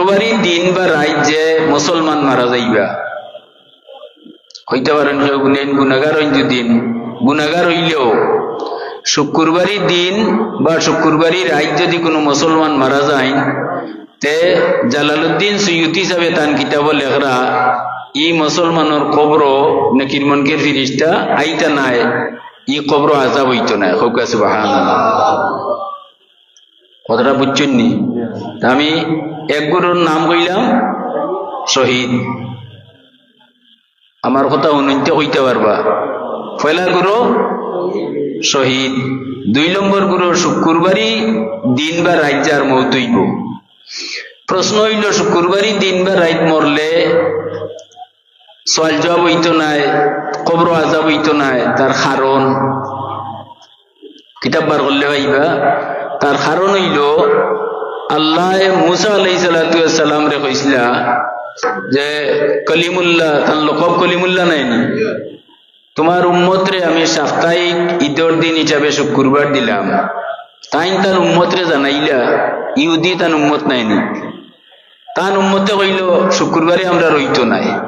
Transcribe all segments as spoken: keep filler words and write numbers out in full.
শুক্রবারই দিন বা রাইত যে মুসলমান মারা যাইবা, কইতা পারইন কেউ গুনাইন গুনাগার অইন যুদি, গুনাগার অইলেও শুক্রবারই দিন বা শুক্রবারই রাইত যুদি কুনু মুসলমান মারা যাইন, তে জালালউদ্দিন সুয়ুতি সাবে তান কিতাবো লেখরা, ই মুসলমানর কবরো নকির মুনকির ফিরিস্তা আইতা নায়, ই কবরো আজাব অইতো নায়। কউক্কা সুবহানাল্লাহ। কথাটা বুঝছইন নি? তা আমি এক গুরুর নাম কইলাম শহীদ, আমার কথা হুনইনতে কইতা পারবা। পয়লা গুরু শহীদ, দুই নম্বর গুরু শুক্রবারই দিন বা রাইত যার মউত অইবো। প্রশ্ন অইলো, শুক্রবারই দিন বা রাইত মরলে সওয়াল জওয়াব অইতো নায়, কবরো আজাব অইতো নায়, তার কারণ কিতাব বার করলে পাইবা। তার কারণ অইলো, আল্লায় মুসা আলাইহিস সালাতু ওয়াস সালামরে কইছিলা যে কলিমুল্লাহ, তান লকব কলিমুল্লাহ নায়নি? তুমার উম্মতরে আমি সাপ্তাহিক ইদর দিন হিসাবে শুক্রবার দিলাম। তাইন তান উম্মতরে জানাইলা, ইহুদি তান উম্মত নায়নি? তান উম্মতে কইলো, শুক্রবারে আমরার অইতো নায়।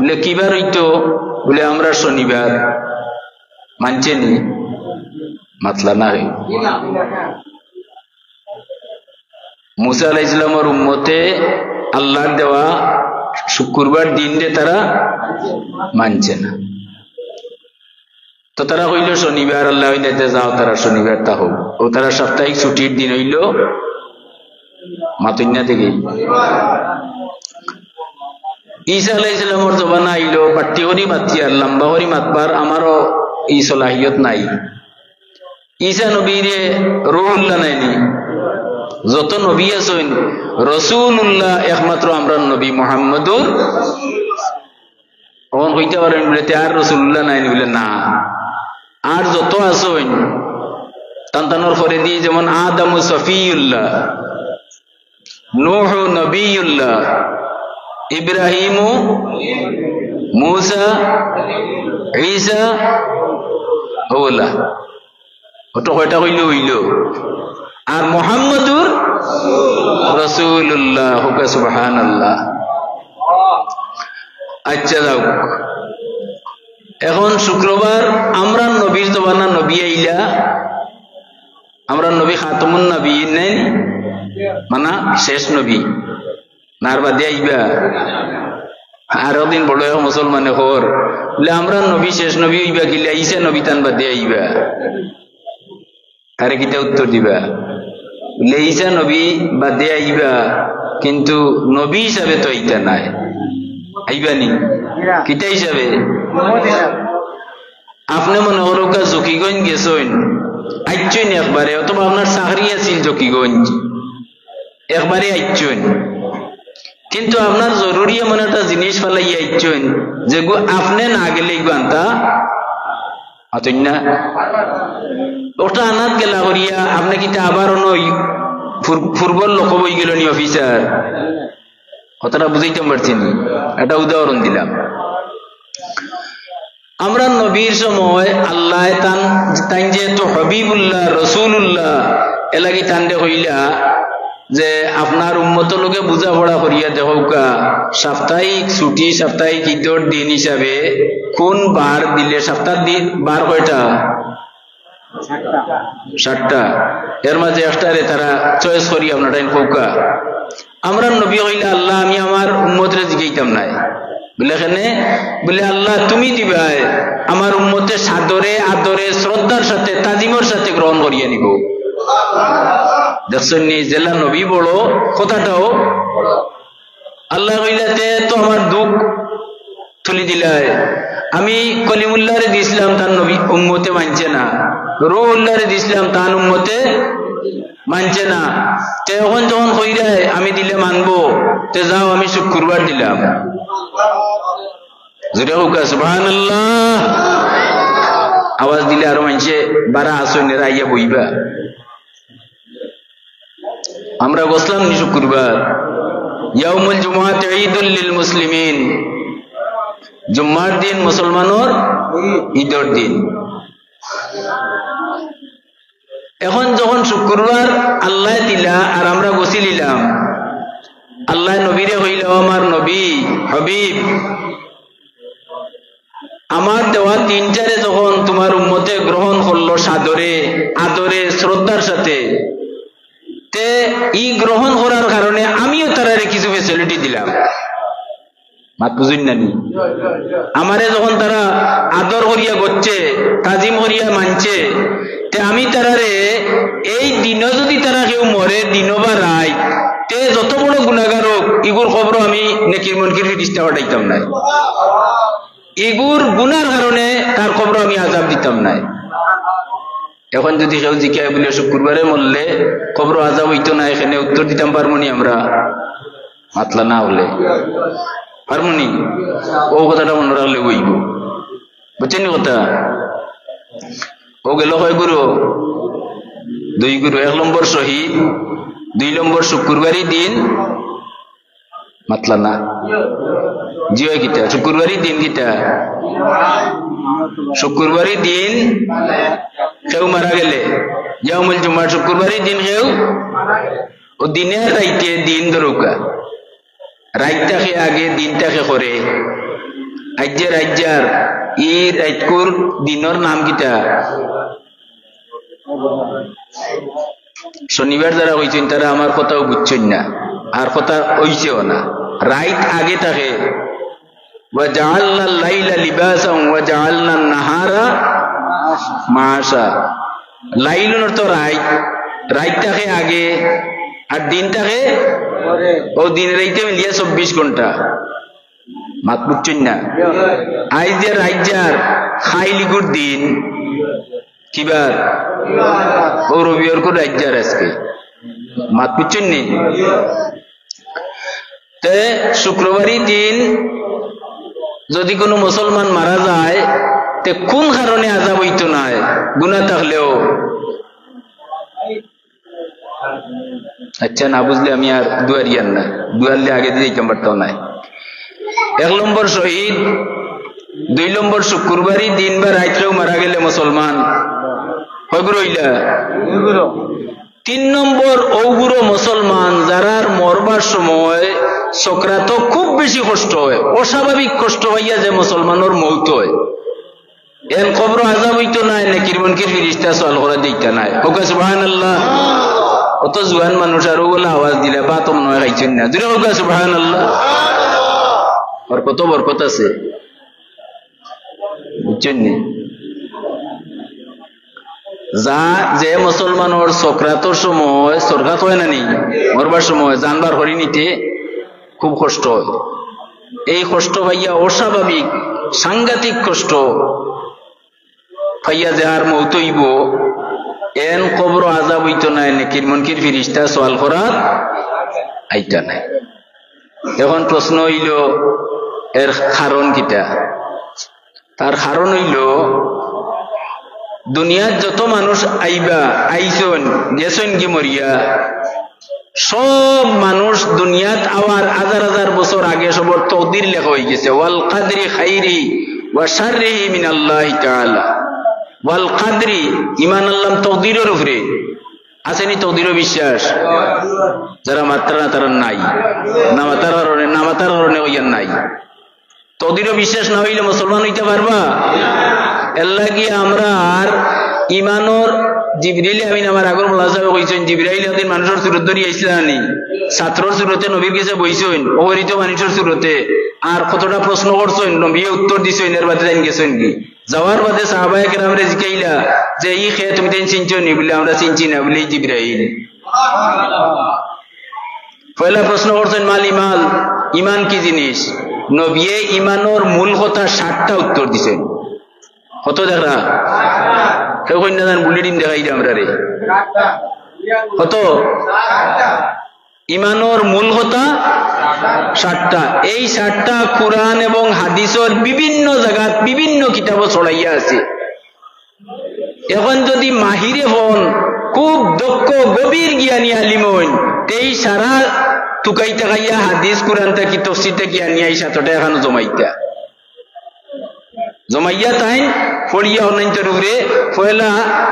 বুলে, কিবার অইতো? বুলে, আমরার শনিবার। মানছে নি? মাতলা না হে। মুসা আলাইহিস সালামর উম্মতে আল্লার দেওয়া শুক্রবার দিনরে তারা মানছে না। তো তারা কইলো শনিবার, আল্লায় কইলা, "তে যাও, তারা শনিবার থাকউক।" অউ তারা সাপ্তাহিক ছুটির দিন অইলো, মাতইন না দেখি। ঈসা আলাইহিস সালামর জমানা আইলো, পাট্টি করি মাতিয়ার, লাম্বা করি মাতবার আমারও ই সলাহিয়ত নাই। ঈসা নবীরে রুহুল্লাহ নায়নি? যত নবী আছইন, রসুলুল্লাহ একমাত্র আমরার নবী মুহাম্মদুর। অখন কইতা পারইন বুলে, "তে আর রসুলুল্লাহ নায়নি?" বুলে, "না, আর যত আছইন, তান তানর পরেদি যেমন আদমু সফিউল্লাহ, নূহু নবিউল্লাহ, ইব্রাহিমু, মুসা, ঈসা, অউলা।" অত কয়টা কইলে অইলো? আর মুহাম্মাদুর রাসূলুল্লাহ, কউক্কা সুবহানাল্লাহ। আচ্ছা, যাউক, এখন শুক্রবার আমরার নবীর জমানা নবী আইলা, আমরার নবী খাতামুন নবীন নায়নি, মানে শেষ নবী। না আর বাদে আইবা? আরো দিন বড় এক মুসলমানে কর, বুলে, "আমরার নবী শেষ নবী অইবা কিলা? ঈসা নবী তান বাদে আইবা।" তারে কিতা উত্তর দিবা? বুলে, "ঈসা নবী বাদে আইবা, কিন্তু নবী হিসাবে তো আইতা নায়।" আইবা নি? কিতা হিসাবে? আপনে মনে করউক্কা জকিগঞ্জ গেছইন, আইচ্ছইন একবারে, অথবা আপনার চাকরি আছিল জকিগঞ্জ, একবারে আইচ্ছইন, কিন্তু আপনার জরুরি এমন একটা জিনিস ফালাইয়া আইচ্ছইন যেগু আপনে না গেলে ইগু আনতা আতইন না। অটা আনাত গেলা করিয়া আপনে কিতা আবার অনো পূর্বর লকব অইগেলো নি অফিসার? কথাটা বুঝাইতাম পারছি নি? একটা উদাহরণ দিলাম। আমরার নবীর সময় আল্লায় তান, তাইন যেহেতু হাবিবুল্লাহ, রসুলুল্লাহ, এরলাগি তানরে কইলা যে আপনার উম্মতর লগে বুঝাপড়া করিয়া দেখউক্কা, সাপ্তাহিক ছুটি, সাপ্তাহিক ইদর দিন হিসাবে কুন বার দিলে, সাপ্তার দিন বার কয়টা? সাতটা। এর মাঝে একটারে তারা choice করি আপনার টাইম কউক্কা। আমরার নবী কইলা, "আল্লাহ, আমি আমার উম্মতরে জিগাইতাম নায়।" বুলে, "কেনে?" বুলে, "আল্লাহ, তুমি দিবায়, আমার উম্মতে সাদরে, আদরে, শ্রদ্ধার সাথে, তাজিমর সাথে গ্রহণ করিয়া নিবো।" দেখছইন নি, যেলা নবী বড়, কথাটাও আল্লায় কইলা, "তে তো আমার দুখ তুলি দিলায়। আমি কলিমুল্লাহরে দিছলাম, তান নবী উম্মতে মানছে না। রুহুল্লাহরে দিছলাম, তান উম্মতে মানছে না। তে অখন যখন কইরায় আমি দিলে মানবো, তে যাও, আমি শুক্রবার দিলাম।" জোরে কউক্কা, সুবহানাল্লাহ। আওয়াজ দিলে আরো মানষে বারা আছইন, এরা আইয়া বইবা। আমরা গেছলাম নি শুক্রবার, ইয়াউমুল জুমআতি ঈদুল লিল মুসলিমিন, জুম্মার দিন মুসলমানর ঈদর দিন। এখন যখন শুক্রবার আল্লায় দিলা আর আমরা গেছিলিলাম, আল্লায় নবীরে কইলা, "ও আমার নবী, হাবিব, আমার দেওয়া দিনটারে যখন তুমার উম্মতে গ্রহণ করলো সাদরে, আদরে, শ্রদ্ধার সাথে, তে ই গ্রহণ করার কারণে আমিও তারারে কিছু facility দিলাম।" মাত বুঝইন না নি? আমারে যখন তারা আদর করিয়া গচ্ছে, তাজিম করিয়া মানছে, তে আমি তারারে এই দিনও যদি তারা কেউ মরে, দিনও বা রাইত, তে যত বড় গুনাগার হোক, ইগুর কবরো আমি নেকির মুনকির ফিরিস্তা পাঠাইতাম নায়। ইগুর গুনার কারণে তার কবরো আমি আজাব দিতাম নায়। এখন যদি কেউ জিকায় বুলে, "শুক্রবারে মরলে কবরো আজাব অইতো নায়, এখানে উত্তর দিতাম পারমু নি আমরা?" মাতলা না অইলে পারমু নি? অউ কথাটা মনো রাখলে অইবো। বুঝছইন নি কথা? অউ গেল কয় গুরু? দুই গুরু। এক নম্বর শহীদ, দুই নম্বর শুক্রবারই দিন। মাতলা না। জি অয় কিতা? শুক্রবারই দিন কিতা? শুক্রবারই দিন কেউ মারা গেলে, ইয়াউমুল জুমআ, শুক্রবারই দিন কেউ, অউ দিনে রাইতে, দিন ধরউক্কা, রাইত থাকে আগে, দিন থাকে করে। আইজ যে রাইত যার, ই রাইতকুর দিনর নাম কিতা? শনিবার যারা কইছইন, তারা আমার কথাও বুঝছইন না, আর কথা অইছেও না। রাইত আগে থাকে, "ওয়া জাআলনাল লাইলা লিবাসান ওয়া জাআলনান নাহারা মাআশা।" লাইলুন অর্থ রাইত, রাইত থাকে আগে, আর দিন থাকে, অউ দিন রাইতে মিলিয়া চব্বিশ ঘন্টা। মাত বুঝছইন না? আইজ যে রাইত যার, কাইল ইগুর দিন, কিবার? অউ রবিবারকুর রাইত যার আজকে। মাত বুঝছইন নি? তে শুক্রবারই দিন যদি কুনু মুসলমান মারা যায়, তে কুন কারণে আজাব অইতো নায়, গুনা থাকলেও? আচ্ছা, না বুঝলে আমি আর দুয়ারিয়ার না, দুয়ারলে আগেদি যাইতাম পারতাম নায়। এক নম্বর শহীদ, দুই নম্বর শুক্রবারই দিন বা রাইত কেউ মারা গেলে মুসলমান, কয় গুরু অইলা? তিন নম্বর অউ গুরু মুসলমান যারার মরবার সময় সকরাতো খুব বেশি কষ্ট অয়, অস্বাভাবিক কষ্ট পাইয়া যে মুসলমানর মউত অয়, এন কবরো আজাব অইতো নায়, নেকির মুনকির ফিরিস্তা সওয়াল করাত যাইতা নায়। কউক্কা সুবহানাল্লাহ। অত জুয়ান মানুষ আর অউ বলা আওয়াজ দিলা, ভাত মনো অয় খাইছইন না। জুরে কউক্কা সুবহানাল্লাহ। আর কত বরকত আছে, বুঝছইন নি? যা, যে মুসলমানর সকরাতর সময়, সকরাত অয় না নি, মরবার সময় জান বার করি নিতে খুব কষ্ট অয়। এই কষ্ট পাইয়া অস্বাভাবিক, সাংঘাতিক কষ্ট পাইয়া যার মউত অইবো, এন কবরো আজাব অইতো নায়, নেকির মুনকির ফিরিস্তা সওয়াল করাত আইতা নায়। এখন প্রশ্ন অইলো, এর কারণ কিতা? তার কারণ অইলো, দুনিয়াত যত মানুষ আইবা, আইছইন, গেছইন গি মরিয়া, সব মানুষ দুনিয়াত আওয়ার হাজার হাজার বছর আগে সবর তকদির লেখা অইগেছে। ওয়াল কাদরি খাইরিহি ওয়া শাররিহি মিনাল্লাহি তাআলা। ওয়াল কাদরি, ইমান আনলাম তকদিরর উপরে। আছে নি তকদিরো বিশ্বাস? যারা মাতরা না, তারা নাই। না মাতার কারণে, না মাতার কারণে অইয়ার নাই। তকদিরো বিশ্বাস না অইলে মুসলমান অইতা পারবা? এরলাগি আমরার ইমানর, জিবরিল আমিন, আমার আগর মোল্লা সাবে কইছইন, জিবরাইল একদিন মানুষর সুরত ধরি আইছলা নি, ছাত্রর সুরতে নবীর গেছে বইছইন, অপরিচিত মানুষর সুরতে, আর কতটা প্রশ্ন করছইন, নবীয়ে উত্তর দিছইন, এর বাদে তাইন গেছইন গি। যাওয়ার বাদে সাহাবায়ে কেরামরে জিকাইলা যে, "ই কে, তুমি তাইন চিনছো নি?" বুলে, "আমরা চিনছি না।" বুলে, "ই জিবরাইল।" পয়লা প্রশ্ন করছইন, "মাল ইমান, ইমান কি জিনিস?" নবীয়ে ইমানর মূল কথা সাতটা উত্তর দিছইন। কত দেখরা? কেউ কইন না জান, বুলেটিন দেখাই দে আমরারে। কত? ইমানর মূল কথা সাতটা। এই সাতটা কুরআন এবং হাদিসর বিভিন্ন জাগাত বিভিন্ন কিতাবো ছড়াইয়া আছে। এখন যদি মাহিরে হন, খুব দক্ষ, গভীর জ্ঞানী আলিম হইন, তেই সারা তুকাই তাকাইয়া হাদিস, কুরআন থাকি, তফসির থাকি আনিয়া এই সাতটা এখানো জমাইতা। জমাইয়া তাইন পড়িয়া অনন্তর উপরে পয়লা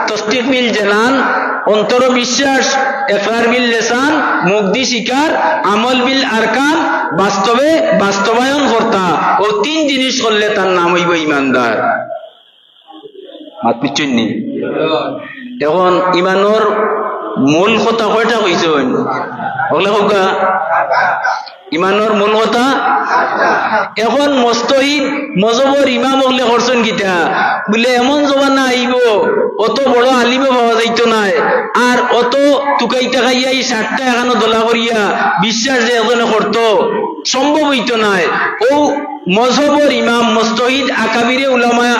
তসদিক বিল জানান, অন্তরো বিশ্বাস, একরার বিল লেসান, মুখদি স্বীকার, আমল বিল আরকান, বাস্তবে বাস্তবায়ন কর্তা। অউ তিন জিনিস করলে তার নাম অইবো ইমানদার। মাত বুঝছইন নি? এখন ইমানর মূল কথা কয়টা কইছইন? অকলে কউক্কা। ইমানর মূল কথা। এখন মুজতাহিদ, মজহবর ইমাম অকলে করছইন কিতা? বুলে এমন জমানা আইবো, অত বড় আলিমও পাওয়া যাইতো নায়, আর অত তুকাইতা খাইয়া ই সাতটা এখানো দলা করিয়া বিশ্বাস যে একজনে করতো, সম্ভব অইতো নায়। অউ মজহবর ইমাম মুজতাহিদ আকাবিরে উলামা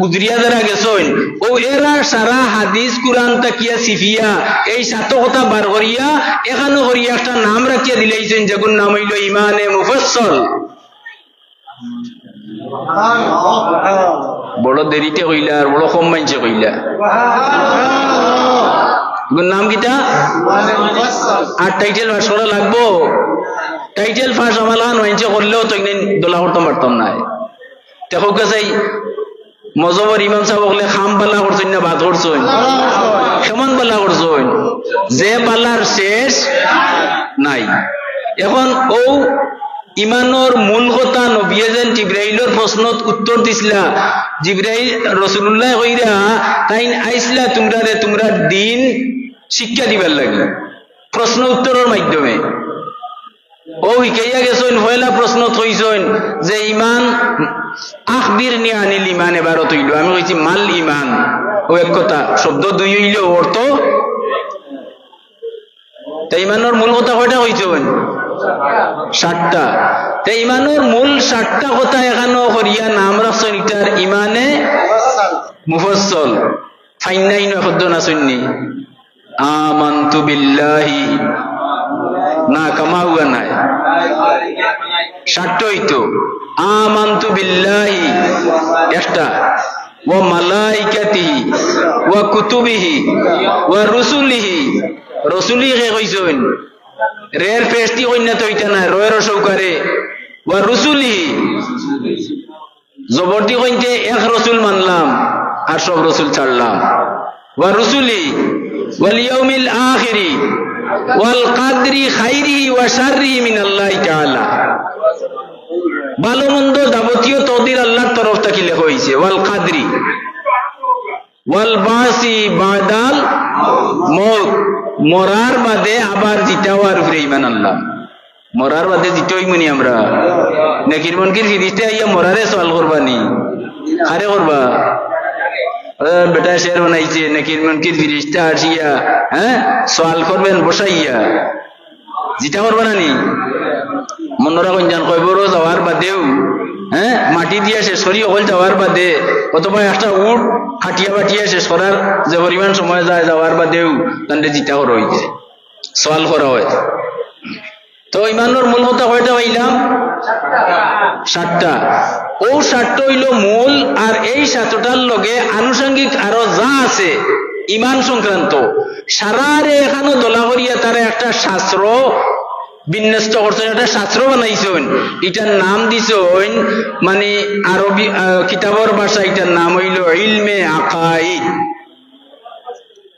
গুজরিয়া যারা গেছইন, অউ এরা সারা হাদিস কুরআন থাকিয়া ছিপিয়া এই সাত কথা বার করিয়া এখানো করিয়া একটা নাম রাখিয়া দিলাইছইন, যেগুর নাম অইলো ইমানে মুফাসসাল। বড় দেরিতে কইলা আর বড় কম মাইনষে কইলা। এগুর নাম কিতা? আর টাইটেল পাস করা লাগবো। টাইটেল পাস আমার লাখান মাইনষে করলেও তো একদিন দলা করতাম পারতাম নায়। তে কউক্কা চাই, মজহবর ইমাম সাব অকলে কাম বালা করছইন না বাদ করছইন? কেমন বালা করছইন? যে বালার শেষ নাই। এখন অউ ইমানর মূল কথা, নবিয়ে যেন জিব্রাইলর প্রশ্নত উত্তর দিছলা, জিব্রাইল রসুলুল্লায় কইরা, তাইন আইছলা তুমরারে, তুমরার দিন শিক্ষা দিবার লাগি, প্রশ্ন উত্তরর মাধ্যমে। অউ হিকাইয়া গেছইন, পয়লা প্রশ্ন থইছইন যে ইমান, আখবিরনি আনিল ইমান, এবার অত অইলো। আমি কইছি মাল ইমান, অউ এক কথা, শব্দ দুই অইলো অর্থ। তে ইমানর মূল কথা কয়টা কইছইন? সাতটা। তে ইমানর মূল সাতটা কথা এখানো করিয়া নাম রাখছইন ইটার ইমানে মুফাসসাল। ফাইন্নাইন শব্দ না শুননি? আমানতু বিল্লাহি। না, কামা হুয়া নাই। সাতটা অইতো। আমানতু বিল্লাহি, একটা। ওয়া মালাইকাতিহি, ওয়া কুতুবিহি, ওয়া রুসুলিহি। রসুলি কে কইছইন? রের পেশদি কইন্না তো অইতা নায়, রয়ের সৌকারে। ওয়া রুসুলিহি। জবরদি কইন্তে এক রসুল মানলাম, আর সব রসুল ছাড়লাম। ওয়া রুসুলি, ওয়াল ইয়াউমিল আখিরি, ওয়াল কাদরি খাইরিহি ওয়া শাররিহি মিনাল্লাহি তাআলা। ভালো মন্দ যাবতীয় তকদির আল্লাহর তরফ থাকি লেখা অইছে। ওয়াল কাদরি। ওয়াল বাসি বাদাল মউত, মরার বাদে আবার জিতা অওয়ার উপরে ইমান আনলাম। মরার বাদে জিতা অইমুনি আমরা? নেকির মুনকির ফিরিস্তা আইয়া মরারে সওয়াল করবা নি? কারে করবা? এ, বেটা শের বানাইছে, নেকির মুনকির ফিরিস্তা আসিয়া, হ্যাঁ, সওয়াল করবেন বসাইয়া। জিতা করবা না নি? মনরা কইন যান, কবরো যাওয়ার বাদেউ, হ্যাঁ, মাটি দিয়া শেষ করি অকল যাওয়ার বাদে, অথবা একটা উট কাটিয়া বাটিয়া শেষ করার যে পরিমাণ সময় যায় যাওয়ার বাদেউ, তানরে জিতা করা অইছে, সওয়াল করা অয়। তো ইমানর মূল কথা কয়টা পাইলাম? সাতটা। অউ সাতটা অইলো মূল, আর এই সাতটার লগে আনুষঙ্গিক আরো যা আছে ইমান সংক্রান্ত, সারারে এখানো দলা করিয়া তারা একটা শাস্ত্র বিন্যস্ত করছইন, একটা শাস্ত্র বানাইছইন, ইটার নাম দিছইন, মানে, আরবি, আহ, কিতাবর ভাষা ইটার নাম অইলো ইলমে আকাইদ।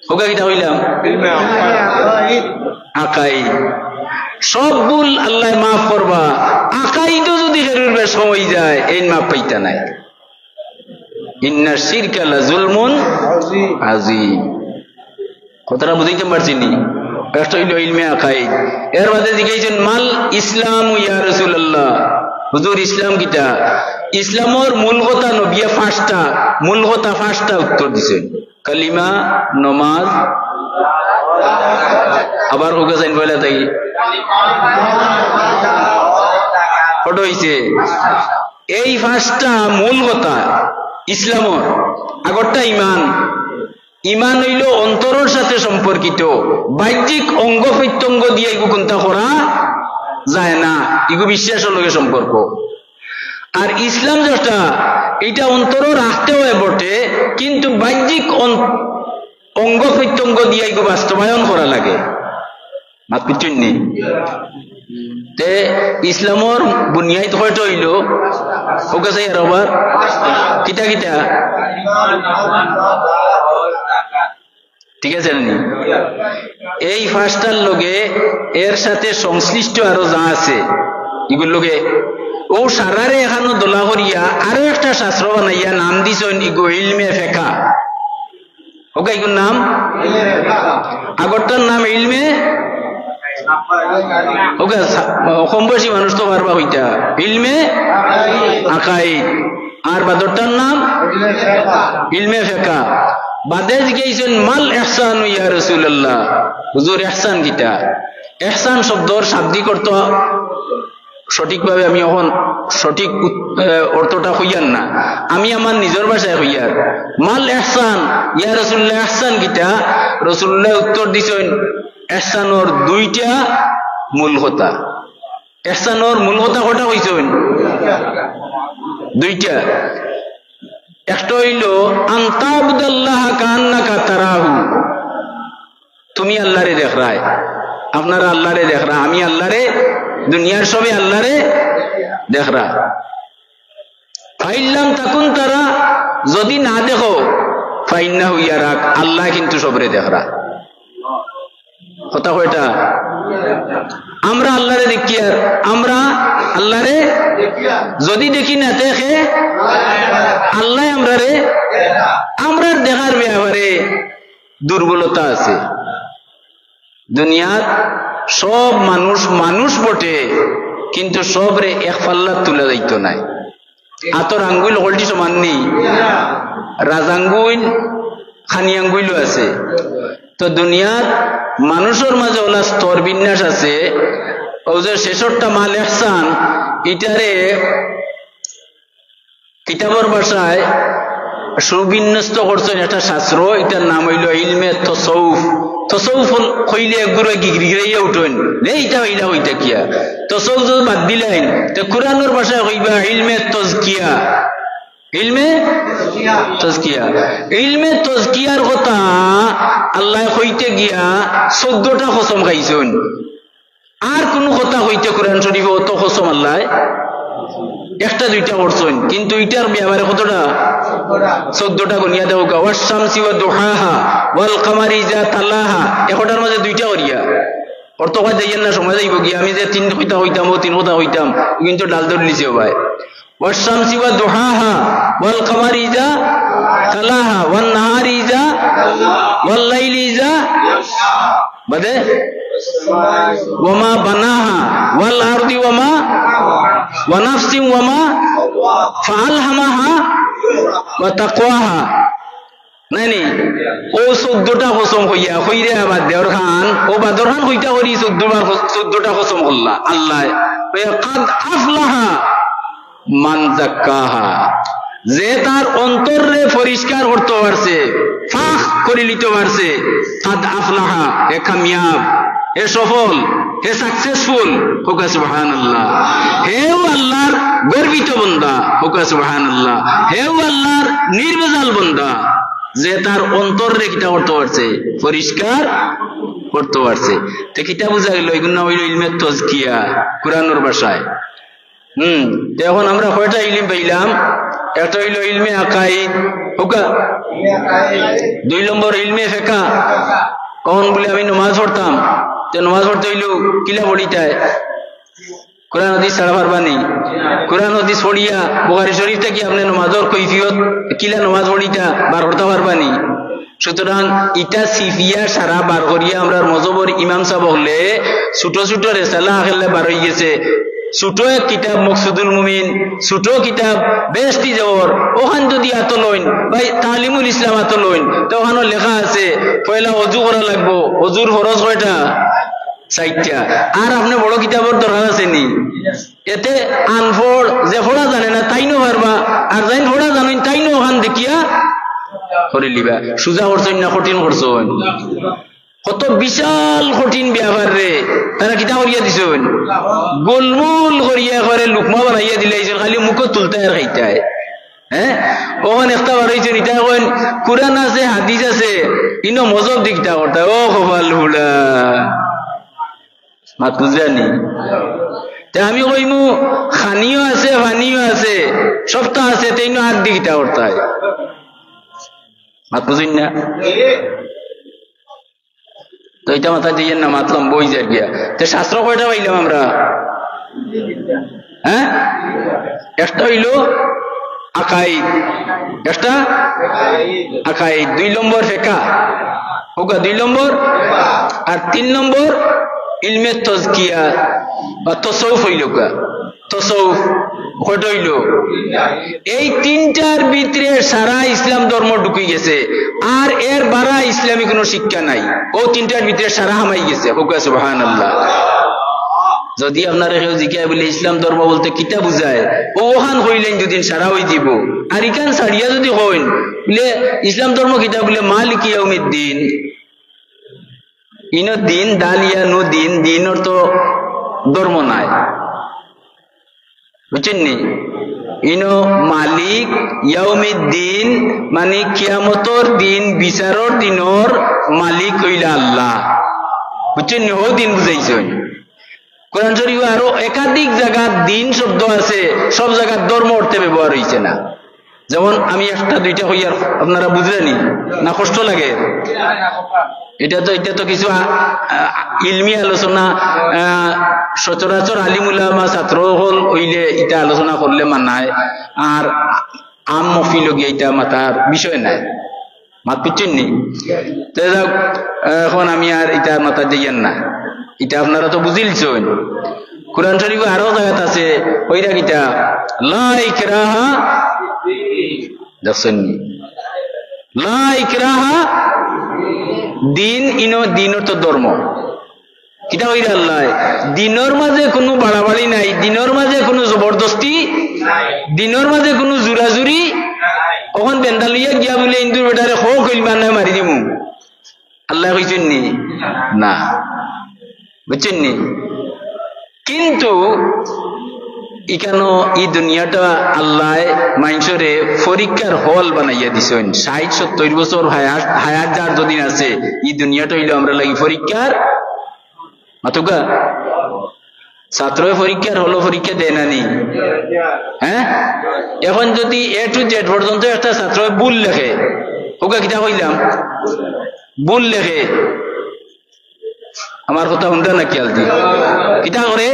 কউক্কা কিতা কইলাম? ইলমে আকাইদ। আকাইদ। সব ভুল আল্লায় মাফ করবা, আকাইদও যুদি কেউর বেশ অই যায়, এইন মাফ পাইতা নায়। ইন্না শিরকা লাজুলমুন আজিম। কথাটা বুঝাইতাম পারছি নি? একটা অইলো ইলমে আকাইদ। এর বাদে জিগাইছইন, "মাল ইসলামু ইয়া রাসূলুল্লাহ?" হুজুর, ইসলাম কিতা? ইসলামর মূল কথা নবিয়ে পাঁচটা, মূল কথা পাঁচটা উত্তর দিছইন। কালিমা, নমাজ, আবার কউক্কা চাইন পয়লা থাকি। কত অইছে? এই পাঁচটা মূল কথা ইসলামর। আগরটা ইমান। ইমান অইলো অন্তরর সাথে সম্পর্কিত, বাহ্যিক অঙ্গ প্রত্যঙ্গ দিয়া ইগু কুন্তা করা যায় না, ইগু বিশ্বাসর লগে সম্পর্ক। আর ইসলাম যেটা, ইটা অন্তরো রাখতে অয় বটে, কিন্তু বাহ্যিক অন-, অঙ্গ প্রত্যঙ্গ দিয়া ইগু বাস্তবায়ন করা লাগে। মাত বুঝছইন নি? তে ইসলামর বুনিয়াদ কয়টা অইলো? কউক্কা চাই আরোবার। কিতা কিতা? ঠিক আছে নি? এই পাঁচটার লগে এর সাথে সংশ্লিষ্ট আরো যা আছে, ইগুর লগে অউ সারারে একখানো দলা করিয়া আরো একটা শাস্ত্র বানাইয়া নাম দিছইন ইগু ইলমে ফেকা। ওকে, ইগুর নাম, আগরটার নাম ইলমে, ওকে, সা-, কম বয়সী মানুষ তো পারবা কইতা, ইলমে আকাইদ। আর বাদরটার নাম ইলমে ফেকা। বাদে জিগাইছইন, "মাল ইহসানু ইয়া রাসূলুল্লাহ?" হুজুর, ইহসান কিতা? ইহসান শব্দর শাব্দিক অর্থ সঠিকভাবে আমি অখন সঠিক উত-, এ, অর্থটা কইয়ার না, আমি আমার নিজর ভাষায় কইয়ার। "মাল ইহসান ইয়া রাসূলুল্লাহ, ইহসান কিতা?" রাসূলুল্লাহ উত্তর দিছইন, "ইহসানর দুইটা মূল কথা।" ইহসানর মূল কথা কয়টা কইছইন? দুইটা। একটা অইলো, "আন তা'বুদাল্লাহা কাআন্নাকা তারাহু।" তুমি আল্লাহরে দেখরায়, আপনারা আল্লাহরে দেখরা, আমি আল্লাহরে, দুনিয়ার সবে আল্লাহরে দেখরা। "ফাইল্লাম তাকুন তারা", যদি না দেখো, "ফাইন্নাহু ইয়ারাক", আল্লাহ কিন্তু সবরে দেখরা। কথা কয়টা? আমরা আল্লাহরে দেখিয়ার, আমরা আল্লাহরে যদি দেখি না দেখে, আল্লাহ আমরারে, আমরার দেখার ব্যাপারে দুর্বলতা আছে। দুনিয়ার সব মানুষ মানুষ বটে, কিন্তু সবরে এক পাল্লাত তুলা যাইতো নায়। আতর আঙ্গুইল হকলটি সমান নি, রাজ আঙ্গুইল, খানি আঙ্গুইলও আছে। তো দুনিয়ার মানুষর মাঝে অলা স্তর বিন্যাস আছে। অউ যে শেষরটা মাল ইহসান, ইটারে কিতাবর ভাষায় সুবিন্যস্ত করছইন একটা শাস্ত্র, ইটার নাম অইলো ইলমে তসৌফ। তসৌফ হল-, কইলে এগুরে গিগিরাইয়া উঠইন, "নে, ইটা অইলা কইতা কিয়া?" তসৌফ যদি বাদ দিলাইন, তে কুরআনর ভাষায় কইবা ইলমে তজকিয়া। ইলমে তজকিয়া। ইলমে তজকিয়ার কথা আল্লায় কইতে গিয়া চৌদ্দটা কসম খাইছইন। আর কুনু কথা কইতে কুরআন শরীফো অত কসম আল্লায় একটা দুইটা করছইন, কিন্তু ইটার ব্যাপারে কতটা? চৌদ্দটা। গনিয়া দেখউক্কা, "ওয়াশ শামসি ওয়া দুহাহা, ওয়াল কামারি ইযা তালাহা", একটার মাঝে দুইটা করিয়া। অর্থ কইয়া যাইয়েন না, সময় যাইবো গিয়া। আমি যে তিন কথা কইতাম, অউ তিন কথা কইতাম, কিন্তু ডাল ধরলিছে ও ভাই। "ওয়াশ শামসি ওয়া দুহাহা, ওয়াল কামারি ইযা তালাহা, ওয়ান নাহারি ইযা, ওয়াল লাইলি ইযা", বাদে, "ওয়ামা বানাহা, ওয়াল আরদি ওয়ামা, ওয়া নাফসিন ওয়ামা, ফাআলহামাহা ওয়া তাকওয়াহা।" নায় নি? অউ চৌদ্দটা কসম কইয়া, কইরে বাদর খান, অউ বাদর খান কইতা করি চৌদ্দ বার কস-, চৌদ্দটা কসম করলা আল্লায়। কইয়া, "কাদ আফলাহা মান জাক্কাহা", যে তার অন্তররে পরিষ্কার করতো পারছে, পাক করিলিতো পারছে, "কাদ আফলাহা", হে কামিয়াব, হে সফল, হে successful। কউক্কা সুবহানাল্লাহ। হেউ আল্লাহর গর্বিত বন্দা। কউক্কা সুবহানাল্লাহ। হেউ আল্লাহর নির্ভেজাল বন্দা। যে তার অন্তররে কিতা করতো পারছে, পরিষ্কার করতো পারছে। তে কিতা বুঝা গেল? ইগুর নাম অইলো ইলমে তজকিয়া, কুরআনর ভাষায়। হুম, তে অখন আমরা কয়টা ইলিম পাইলাম? একটা অইলো ইলমে আকাইদ, কউক্কা। দুই নম্বর ইলমে ফেকা। অখন বুলে আমি নমাজ পড়তাম, তে নমাজ পড়তে অইলো কিলা পড়িতায়? কুরআন হাদিস ছাড়া পারবা নি? কুরআন হাদিস পড়িয়া বুখারী শরীফ থাকি আপনে নমাজর কৈফিয়ত, কিলা নমাজ পড়িতা বার করতা পারবা নি? সুতরাং ইটা ছিপিয়া সারা বার করিয়া আমরার মজহবর ইমাম সাব অকলে ছোট ছোট রেসালা আকারে বার অইগেছে। ছোট এক কিতাব মকসুদুল মুমিন, ছোট কিতাব বেহেশতি জওহর, অখান যদি আতো লইন, বা তালিমুল ইসলাম আতো লইন, তে অখানো লেখা আছে, পয়লা অজু করা লাগবো। অজুর ফরজ কয়টা? চাইরটা। আর আপনে বড় কিতাবর দরকার আছে নি? এতে আনপড়, যে পড়া জানে না, তাইনও পারবা, আর যেইন পড়া জানইন, তাইনও অখান দেখিয়া করিলিবা। সুজা করছইন না কঠিন করছইন? কত বিশাল কঠিন ব্যাপার রে, তারা কিতা করিয়া দিছইন? গোলমোল করিয়া একবারে লুকমা বানাইয়া দিলাইছইন, খালি মুখো তুলতায় আর খাইতায়। হ্যাঁ, অখন একটা বার অইছে, ইটা কইন কুরআন আছে, হাদিস আছে, ইনো মজহব দি কিতা করতায়? ও কপাল ফুড়া, মাত বুঝরা নি? তে আমি কইমু, খানিও আছে, পানিও আছে, সবতা আছে, তে ইনো আগ দি কিতা করতায়? মাত বুঝইন না? তো ইটা মাথাত যাইয়েন না, মাত লম্বা অই যার গিয়া। তে শাস্ত্র কয়টা পাইলাম আমরা? হ্যাঁ, একটা অইলো আকাইদ, একটা আকাইদ, দুই নম্বর ফেকা, অউগা দুই নম্বর, আর তিন নম্বর ইলমে তজকিয়া বা তসৌফ অইলো গা। তসৌফ কয়টা অইলো? এই তিনটার ভিতরে সারা ইসলাম ধর্ম ঢুকি গেছে, আর এর বারা ইসলামী কোনো শিক্ষা নাই। অউ তিনটার ভিতরে সারা হামাই গেছে। কউক্কা সুবহানাল্লাহ। যদি আপনারে কেউ জিকায় বুলে, "ইসলাম ধর্ম বলতে কিতা বুঝায়?" অউ অখান কইলেন দুদিন সারা অই যিবো। আর ইখান ছাড়িয়া যদি কইন বুলে, "ইসলাম ধর্ম কিতা?" বুলে, "মালিকি ইয়াউমিদ্দিন।" ইনো দিন, দাল ইয়া নু দিন, দিন অর্থ ধর্ম নায়। বুঝছইন নি? ইনো মালিক ইয়াউমিদ্দিন, মানে কিয়ামতর দিন, বিচারর দিনর মালিক অইলা আল্লাহ। বুঝছইন নি? অউ দিন বুঝাইছইন। কোরআন শরীফো আরো একাধিক জাগাত দিন শব্দ আছে, সব জাগাত ধর্ম অর্থে ব্যবহার অইছে না। যেমন আমি একটা দুইটা কইয়ার, আপনারা বুঝরা নি? না কষ্ট লাগে? ইটা তো, ইটা তো কিছু আ-, আ-, ইলমি আলোচনা, আ, সচরাচর আলিম উলামা ছাত্র অকল অইলে ইটা আলোচনা করলে মানায়, আর আম মহফিলো গিয়া ইটা মাতার বিষয় নায়। মাত বুঝছইন নি? তে যাউক, অখন আমি আর ইটা মাতাত যাইয়ার না, ইটা আপনারা তো বুঝিলছইন। কোরআন শরীফো আরো জাগাত আছে, অইরা কিতা, লা ইকরাহা, দেখছইন নি? লা ইকরাহা দিন, ইনো দিন অর্থ ধর্ম। কিতা কইরা আল্লায়? দিনর মাঝে কুনু বাড়াবাড়ি নাই, দিনর মাঝে কুনু জবরদস্তি, দিনর মাঝে কুনু জুরাজুরি। অখন বেন্দা লইয়া গিয়া বুলে হিন্দুর বেটারে হো কইল মার নায় মারি দিমু। আল্লায় কইছইন নি? না। বুঝছইন নি? কিন্তু ইখানো ই দুনিয়াটা আল্লায় মানষরে পরীক্ষার হল বানাইয়া দিছইন। ষাইট সত্তইর বছর হায়াত, হায়াত যার যদিন আছে, ই দুনিয়াটা অইলো আমরার লাগি পরীক্ষার। মাতউক্কা? ছাত্রয় পরীক্ষার হলো পরীক্ষা দেয় না নি? হ্যাঁ? অখন যদি A to Z পর্যন্ত একটা ছাত্রয় ভুল লেখে, অউগা কিতা কইলাম? ভুল লেখে। আমার কথা হুনরা না খিয়াল দি? কিতা করে?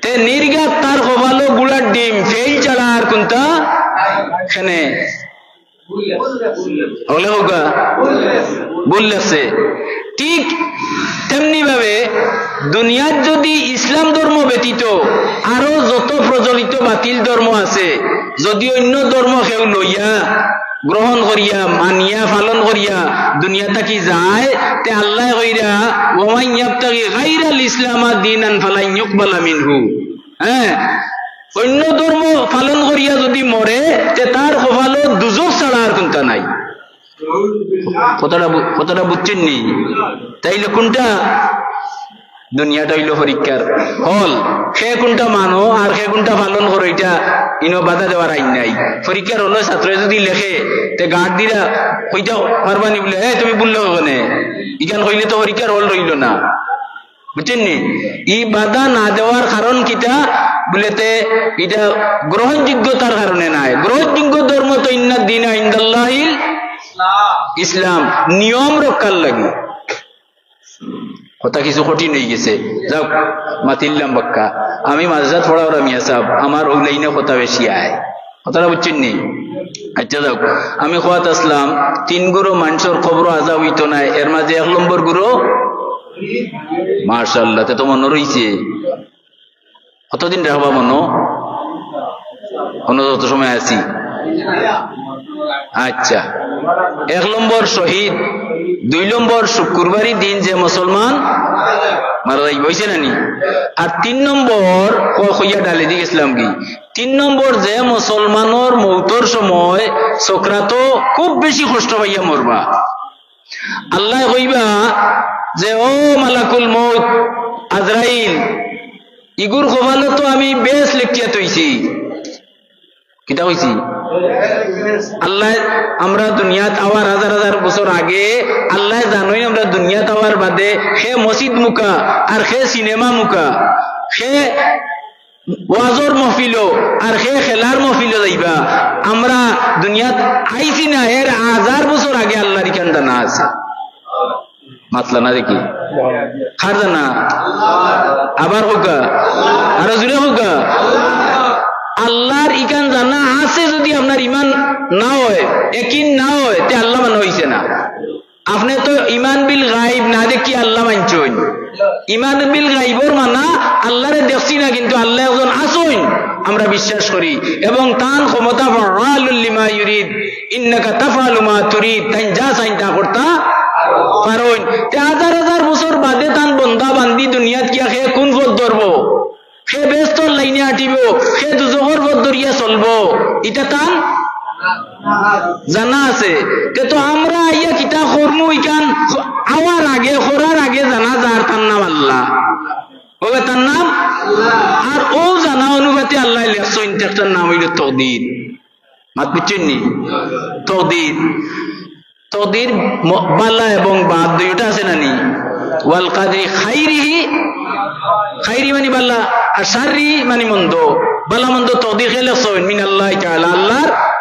তে নির্ঘাত তার কপালো গুড়ার ডিম, ফেইল ছাড়া আর কুনতা? কেনে? অকলে কউক্কা, ভুল লেখছে। ঠিক তেমনি ভাবে দুনিয়াত যদি ইসলাম ধর্ম ব্যতীত আরো যত প্রচলিত বাতিল ধর্ম আছে, যদি অইন্য ধর্ম কেউ লইয়া, গ্রহণ করিয়া, মানিয়া, পালন করিয়া দুনিয়া থাকি যায়, তে আল্লায় কইরা, "ওমান ইয়াবতাগি গাইরাল ইসলামা দীনান ফালান ইউকবালা মিনহু।" হ্যাঁ, অইন্য ধর্ম পালন করিয়া যদি মরে, তে তার কপালো দুজখ ছাড়া আর কুনতা নাই। কথাটা বু-, কথাটা বুঝছইন নি? তাইলে কুনটা? দুনিয়াটা অইলো পরীক্ষার হল। কে কুনটা মানো আর কে কুনটা পালন করো, ইটা ইনো বাধা দেওয়ার আইন নাই। পরীক্ষার হলো ছাত্রয় যদি লেখে, তে গার্ড দিরা কইতা পারবা নি বুলে, "এ, তুমি ভুল লেখো কেনে? ইখান কইলে তো পরীক্ষার হল রইলো না।" বুঝছইন নি? ই বাধা না দেওয়ার কারণ কিতা? বুলে তে ইটা গ্রহণযোগ্যতার কারণে নায়। গ্রহণযোগ্য ধর্ম তো ইন্না দীনা ইনদাল্লাহিল ইসলাম, নিয়ম রক্ষার লাগি। কথা কিছু কঠিন অইগেছে, যাউক, মাতিলাম বাক্কা। আমি মাদ্রাসাত পড়াওরা মিয়া সাব, আমার অউ লাইনো কথা বেশি আয়। কথাটা বুঝছইন নি? আচ্ছা, যাউক, আমি কওয়াত আছলাম, তিন গুরু মানষর কবরো আজাব অইতো নায়, এর মাঝে এক নম্বর গুরু, মাশাআল্লাহ, তে তো মনো রইছে। কতদিন রাখবা মনো? অনো যত সময় আছি। আচ্ছা, এক নম্বর শহীদ, দুই নম্বর শুক্রবারই দিন যে মুসলমান মারা যাইবো, অইছে না নি? আর তিন নম্বর, ক-, কইয়া ডালি দি গেছলাম কি? তিন নম্বর যে মুসলমানর মৌতর সময় সকরাতো খুব বেশি কষ্ট পাইয়া মরবা। আল্লায় কইবা যে, "ও মালাকুল মউত আজরাইল, ইগুর কপালো তো আমি বেহেস্ত লেখিয়া থইছি।" কিতা কইছি? আল্লায়, আমরা দুনিয়াত আওয়ার হাজার হাজার বছর আগে আল্লায় জানইন আমরা দুনিয়াত আওয়ার বাদে কে মসজিদ মুখা আর কে সিনেমা মুখা, কে ওয়াজর মহফিলো আর কে খেলার মহফিলো যাইবা। আমরা দুনিয়াত আইছি না, এর হাজার বছর আগে আল্লার ইখান জানা আছে। মাতলা না দেখি। কার জানা? আবার কউক্কা, আরো জোরে কউক্কা। আল্লার ইখান জানা আছে, যুদি আপনার ইমান না অয়, একিন না অয়, তে আল্লা মানা অইছে না। আপনে তো ইমান বিল গাইব না দেখি আল্লা মানছইন। ইমান বিল গাইবর মানা আল্লারে দেখছি না, কিন্তু আল্লা একজন আছইন, আমরা বিশ্বাস করি। এবং তান ক্ষমতা ফাআলুল লিমা ইউরিদ, ইন্নাকা তাফআলু মা তুরিদ, তাইন যা চাইন তা করতা পারইন। তে হাজার হাজার বছর বাদে তান বন্দা বান্দি দুনিয়াত গিয়া কে কুন পথ ধরবো? কে বেহেস্তর লাইনে আটিবো, কে দুজখর পথ ধরিয়া চলবো, ইটা তান জানা আছে। তে তো আমরা আইয়া কিতা করমু, ইখান আওয়ার আগে, করার আগে জানা যার তার নাম আল্লা। ওবে তার নাম? আর অউ জানা অনুপাতে আল্লায় লেখছইন, ইটার নাম অইলো তকদির। মাত বুঝছইন নি? তকদির। তকদির ম-, বালা এবং বাদ দুইটা আছে না নি? ওয়াল কাদরি খাইরিহি, খাইরি মানে বালা, আর শাররি মানে মন্দ। বালা মন্দ তকদির কে লেখছইন? মিনাল্লাহি তাআলা, আল্লার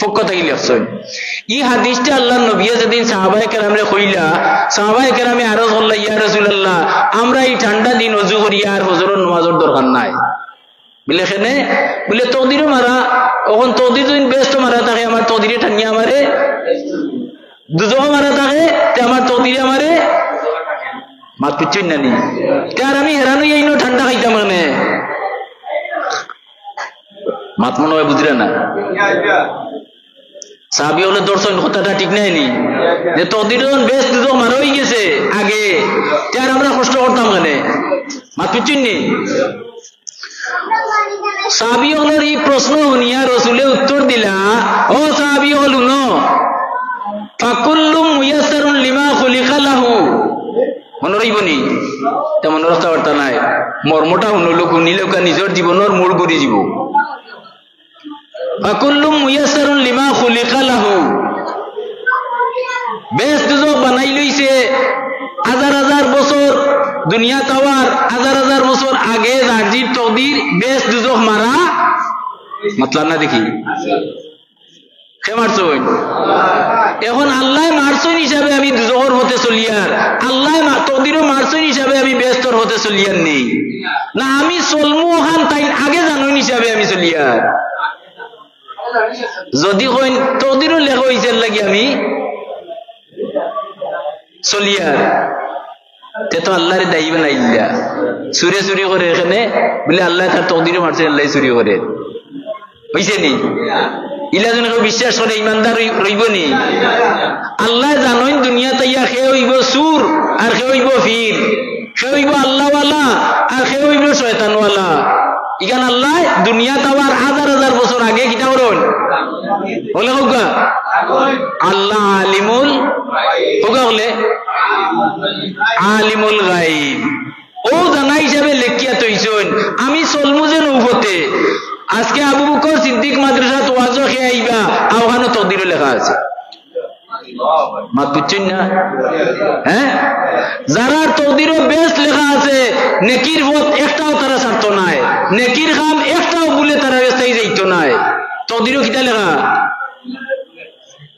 পক্ষ থাকি লেখছইন। ই হাদিসটা আল্লার নবীয়ে যেদিন সাহাবায়ে কেরামরে কইলা, সাহাবায়ে কেরামে আরজ করলা, "ইয়া রাসূলুল্লাহ, আমরা ই ঠান্ডা দিন অজু করিয়া আর ফজরর নমাজর দরকার নাই।" বুলে, "কেনে?" বুলে, "তকদিরও মারা, অখন তকদির যুদি বেহেস্তো মারা থাকে, আমার তকদিরে টানিয়া আমারে দুজখো মারা থাকে, তে আমার তকদিরে আমারে।" মাত বুঝছইন না নি? তে আর আমি হেরান অইয়া ইনো ঠান্ডা খাইতাম কেনে? মাত মনো অয় বুঝরা না। সাহাবি অকলে ধরছইন, কথাটা ঠিক নায় নি? যে তকদির যখন বেহেস্ত দুজখ মারা অইগেছে আগে, তে আর আমরা কষ্ট করতাম কেনে? মাত বুঝছইন নি? সাহাবি অকলর ই প্রশ্ন হুনিয়া রসুলে উত্তর দিলা, "ও সাহাবি অকল হুনো, ফাকুল্লু মুয়াসসারুন লিমা খুলিকা লাহু।" মনো রইবো নি? তে মনো রাখতা পারতা নায়। মর্মটা হুনলো, হুনিলেউক্কা নিজর জীবনর মোড় ঘুরি যিবো। ফাকুল্লু মুয়াসসারুন লিমা খুলিকা লাহু। বেহেস্ত দুজখ বানাই লইছে হাজার হাজার বছর, দুনিয়াত আওয়ার হাজার হাজার বছর আগে যার যির তকদির বেহেস্ত দুজখ মারা। মাতলা না দেখি। কে মারছইন? এখন আল্লায় মারছইন হিসাবে আমি দুজখর পথে চলিয়ার, আল্লায় মা-, তকদিরও মারছইন হিসাবে আমি বেহেস্তর পথে চলিয়ার নি। না, আমি চলমু অখান তাইন আগে জানইন হিসাবে আমি চলিয়ার। যুদি কইন তকদিরও লেখা অইছে এর লাগি আমি চলিয়ার, তে তো আল্লারে দায়ী বানাইলা। চুরে চুরি করে কেনে, বুলে আল্লায় তার তকদিরও মারছে, আল্লায় চুরি করে। অইছে নি? ইলা যুদি কেউ বিশ্বাস করে, ইমানদার রই-, রইবো নি? আল্লায় জানইন দুনিয়াত আইয়া কে অইবো চুর আর কে অইবো পীর, কে অইবো আল্লাওয়ালা আর কে অইবো শয়তানওয়ালা। ইখান আল্লায় দুনিয়াত আওয়ার হাজার হাজার বছর আগে কিতা করইন? বলে কউক্কা। আল্লাহ আলিমুল, কউক্কা বলে, আলিমুল গাইব। অউ জানা হিসাবে লেখিয়া থইছইন, আমি চলমু যেন অউ পথে। আজকে আবু বকর সিদ্দিক মাদ্রাসাত ওয়াজো কে আইবা, অখানো তকদিরও লেখা আছে। মাত বুঝছইন না? হ্যাঁ? যারার তকদিরও বেহেস্ত লেখা আছে, নেকির পথ একটাও তারা ছাড়তো নায়, নেকির কাম একটাও ভুলে তারা রেস্তাই যাইতো নায়। তকদিরও কিতা লেখা?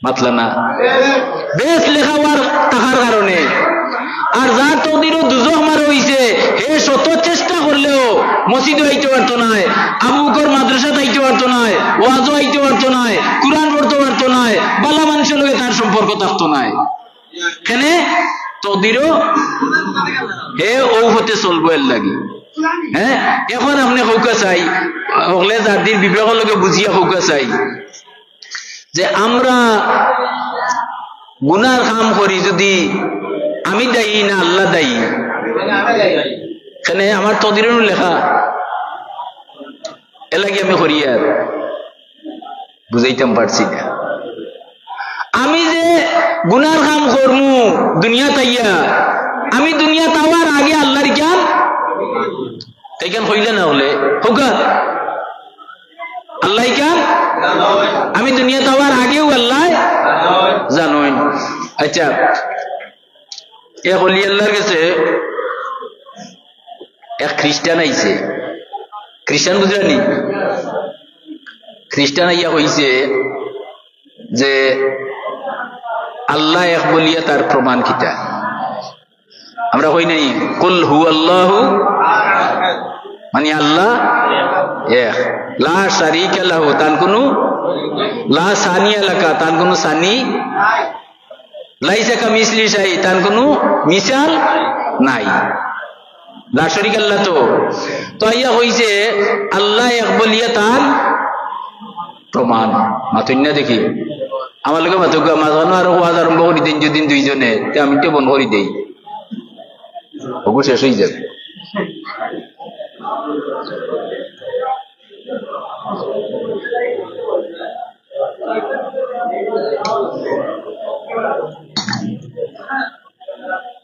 মাতলা না। বেহেস্ত লেখা অওয়ার থাকার কারণে। আর যার তকদিরও দুজখ মারা অইছে, হে শত চেষ্টা করলেও মসজিদও আইতো পারতো নায়, আবু বকর মাদ্রাসাত আইতো পারতো নায়, ওয়াজও আইতো পারতো নায়, কুরআন পড়তো পারতো নায়, বালা মানষর লগে তার সম্পর্ক থাকতো নায়। কেনে? তকদিরও হে অউ পথে চলবো এর লাগি। হ্যাঁ, এখন আপনে কউক্কা চাই, হকলে যার যির বিবেকর লগে বুঝিয়া কউক্কা চাই। যে আমরা গুনার কাম করি যুদি আমি দায়ী না আল্লা দায়ী? কেনে আমার তকদিরো নি লেখা? এর লাগি আমি করি আর বুঝাইতাম পারছি না। আমি যে গুনার কাম করমু দুনিয়াত আইয়া, আমি দুনিয়াত আওয়ার আগে আল্লার ইখান তাইখান কইলা না হকলে, কউক্কা। আল্লায় ইখান, আমি দুনিয়াত আওয়ার আগেউ আল্লায় জানইন। আচ্ছা, এক অলি আল্লার গেছে এক খ্রিস্টান আইছে। খ্রিস্টান বুঝরা নি? খ্রিস্টান আইয়া কইছে যে আল্লা এক বলিয়া তার প্রমাণ কিতা? আমরা কই নাই, "কুল হুয়াল্লাহু", মানে আল্লাহ এক। "লা শারিকা লাহু", তান কুনু, "লা সানিয়া লাকা", তান কুনু সানি, "লাইসা কামিসলি শাই", তান কুনু মিসাল নাই। লা শারিকা লাহু তো, তো আইয়া কইছে আল্লাহ এক বলিয়া তান প্রমাণ। মাতইন না দেখি। আমার লগে মাতউক্কা, মাঝখানো আরো ওয়াজ আরম্ভ করি দেইন যদি দুইজনে, তে আমি তো বন্ধ করি দেই। ওগু শেষ অই যাবে।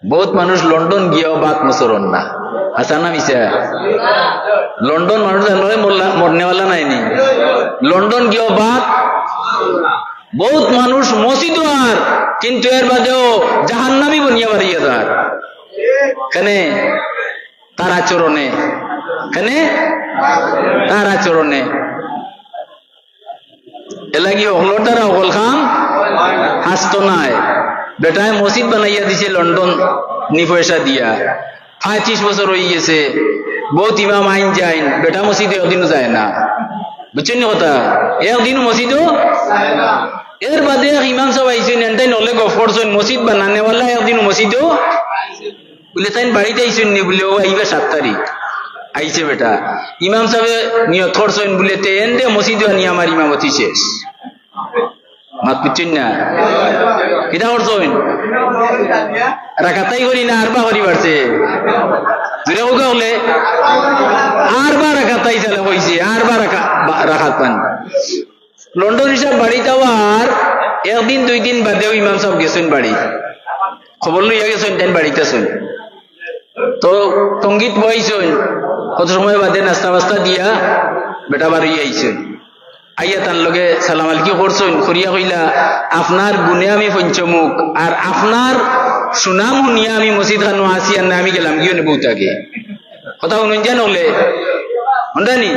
বউত মানুষ লন্ডন গিয়াও বাত মুসরর না। হাছা না মিছা? লন্ডন মানুষ জানলে মরলা-, মরনেওয়ালা নায়নি। লন্ডন গিয়াও বাত। বউত মানুষ মসজিদো আর, কিন্তু এর বাদেও জাহান্নামী বনিয়া বারইয়া যার। কেনে? তার আচরণে। কেনে? তার আচরণে। এরলাগি হকলর দ্বারা হকল কাম হাছতো নায়। বেটায় মসজিদ বানাইয়া দিছে লন্ডন নি পয়সা দিয়া। পঁয়ত্রিশ বছর অইগেছে, বউত ইমাম আইন যাইন, বেটা মসজিদো একদিনও যায় না। বুঝছইন নি কথা? একদিনও মসজিদো। এর বাদে এক ইমাম সাব আইছইন, এন তাইন অকলে গফ করছইন, মসজিদ বানানেওয়ালা একদিনও মসজিদো। বুলে, "তাইন বাড়িত আইছইন নি?" বুলে, "ও আইবা সাত তারিখ।" আইছে বেটা। ইমাম সাবে নিয়ত করছইন বুলে, "তে এনরে মসজিদো আনি আমার ইমামতি শেষ।" মাত বুঝছইন না? কিতা করছইন? রাকাতাই করি না, আরবা করি পারছে। জুরে কউক্কা অকলে। আরবা রাকাতাই চালে কইছে, আরবা রাকা-, বা-, রাকাত পান। লন্ডনী সাব বাড়িত আওয়ার একদিন দুইদিন বাদেউ ইমাম সাব গেছইন বাড়িত, খবর লইয়া গেছইন, তাইন বাড়িত আছইন। তো তঙ্গিত বইছইন, কত সময় বাদে নাস্তা বাস্তা দিয়া বেটা বারইয়া আইছইন। আইয়া তান লগে সালাম আলকি করছইন, করিয়া কইলা, "আপনার গুণে আমি পঞ্চমুখ, আর আপনার সুনাম হুনিয়া আমি মসজিদ খানো আছি, আর না আমি গেলাম গিয়া অনে বউত আগে।" কথা হুনইন যান অকলে? হুনরানি?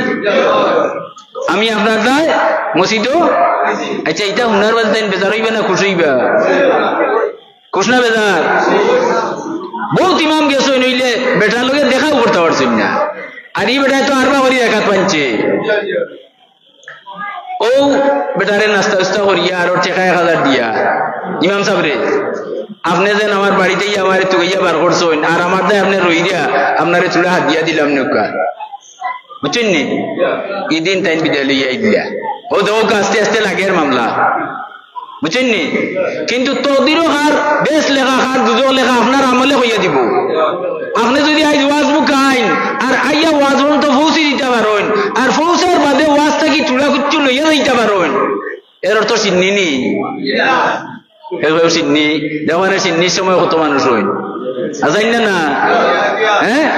আমি আপনার দায় মসজিদো। আচ্ছা, ইটা হুনার বাদে তাইন বেজার অইবা না খুশ অইবা? খুশ না বেজার? বউত ইমাম গেছইন অইলে বেটার লগে দেখাও করতা পারছইন না। আর ই বেটায় তো আরবা করি রাকাত পাইছে। অউ বেটারে নাস্তা উস্তা করিয়া আর অউ টেকা এক হাজার দিয়া, "ইমাম সাবরে, আপনে যেন আমার বাড়িত আইয়া আমারে তুকাইয়া বার করছইন, আর আমার দায় আপনে রইরা, আপনারে থুড়া হাদিয়া দিলাম নেউক্কা।" বুঝছইন নি? ইদিন তাইন বিদায় লইয়া আইলা। অউ দেখউক্কা আস্তে আস্তে লাগের মামলা। বুঝছইন নি? কিন্তু তকদিরো কার বেহেস্ত লেখা, কার দুজখ লেখা আপনার আমলে কইয়া দিবো। আপনে যুদি আইজ ওয়াজ মুকাইন আর আইয়া ওয়াজ পর্যন্ত পৌঁছি দিতা পারইন, আর পৌঁছার বাদে ওয়াজ থাকি থুড়া কিচ্ছু লইয়া যাইতা পারইন, এর অর্থ চিননি নি? এর অর্থ চিননি? দেখো, এরে চিননির সময় কত মানুষ অইন। আছইন না, না? হ্যাঁ?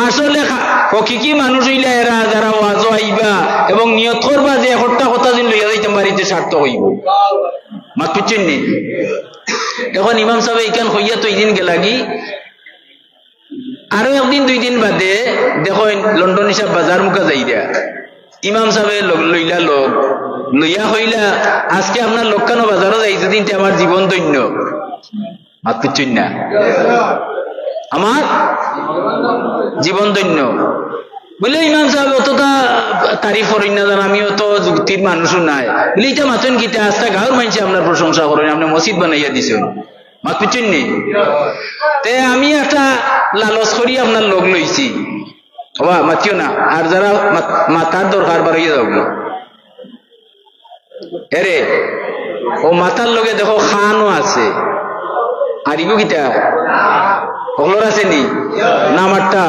আসলে খা-, হকিকি মানুষ অইলা এরা, যারা ওয়াজো আইবা এবং নিয়ত করবা যে একটা কথা যুদি লইয়া যাইতাম বাড়িত সার্থক অইবো। মাত বুঝছইন নি? এখন ইমাম সাবে ইখান কইয়া তো ইদিন গেলাগি, আরো একদিন দুইদিন বাদে দেখইন লন্ডনী সাব বাজার মুখা যাইরা। ইমাম সাবে লগ-, লইলা লগ, লইয়া কইলা, "আজকে আপনার লগ খানো বাজারো যাইছি, দিনতে আমার জীবন ধন্য।" মাত বুঝছইন না? আমার জীবন ধন্য। বুলে, "ইমাম সাব অততা তারিফ করইন না যান, আমি অত যুক্তির মানুষও নায়।" বুলে, "ইটা মাতইন কিতা, আস্তা গাঁওর মানষে আপনার প্রশংসা করইন, আপনে মসজিদ বানাইয়া দিছইন।" মাত বুঝছইন নি? তে আমি একটা লালচ করি আপনার লগ লইছি। ওবা, মাতিও না। আর যারা মাত-, মাতার দরকার, বারইয়া যাও। এরে, অউ মাতার লগে দেখো কানও আছে। আর ইগু কিতা? হকলর আছে নি? না মাততা?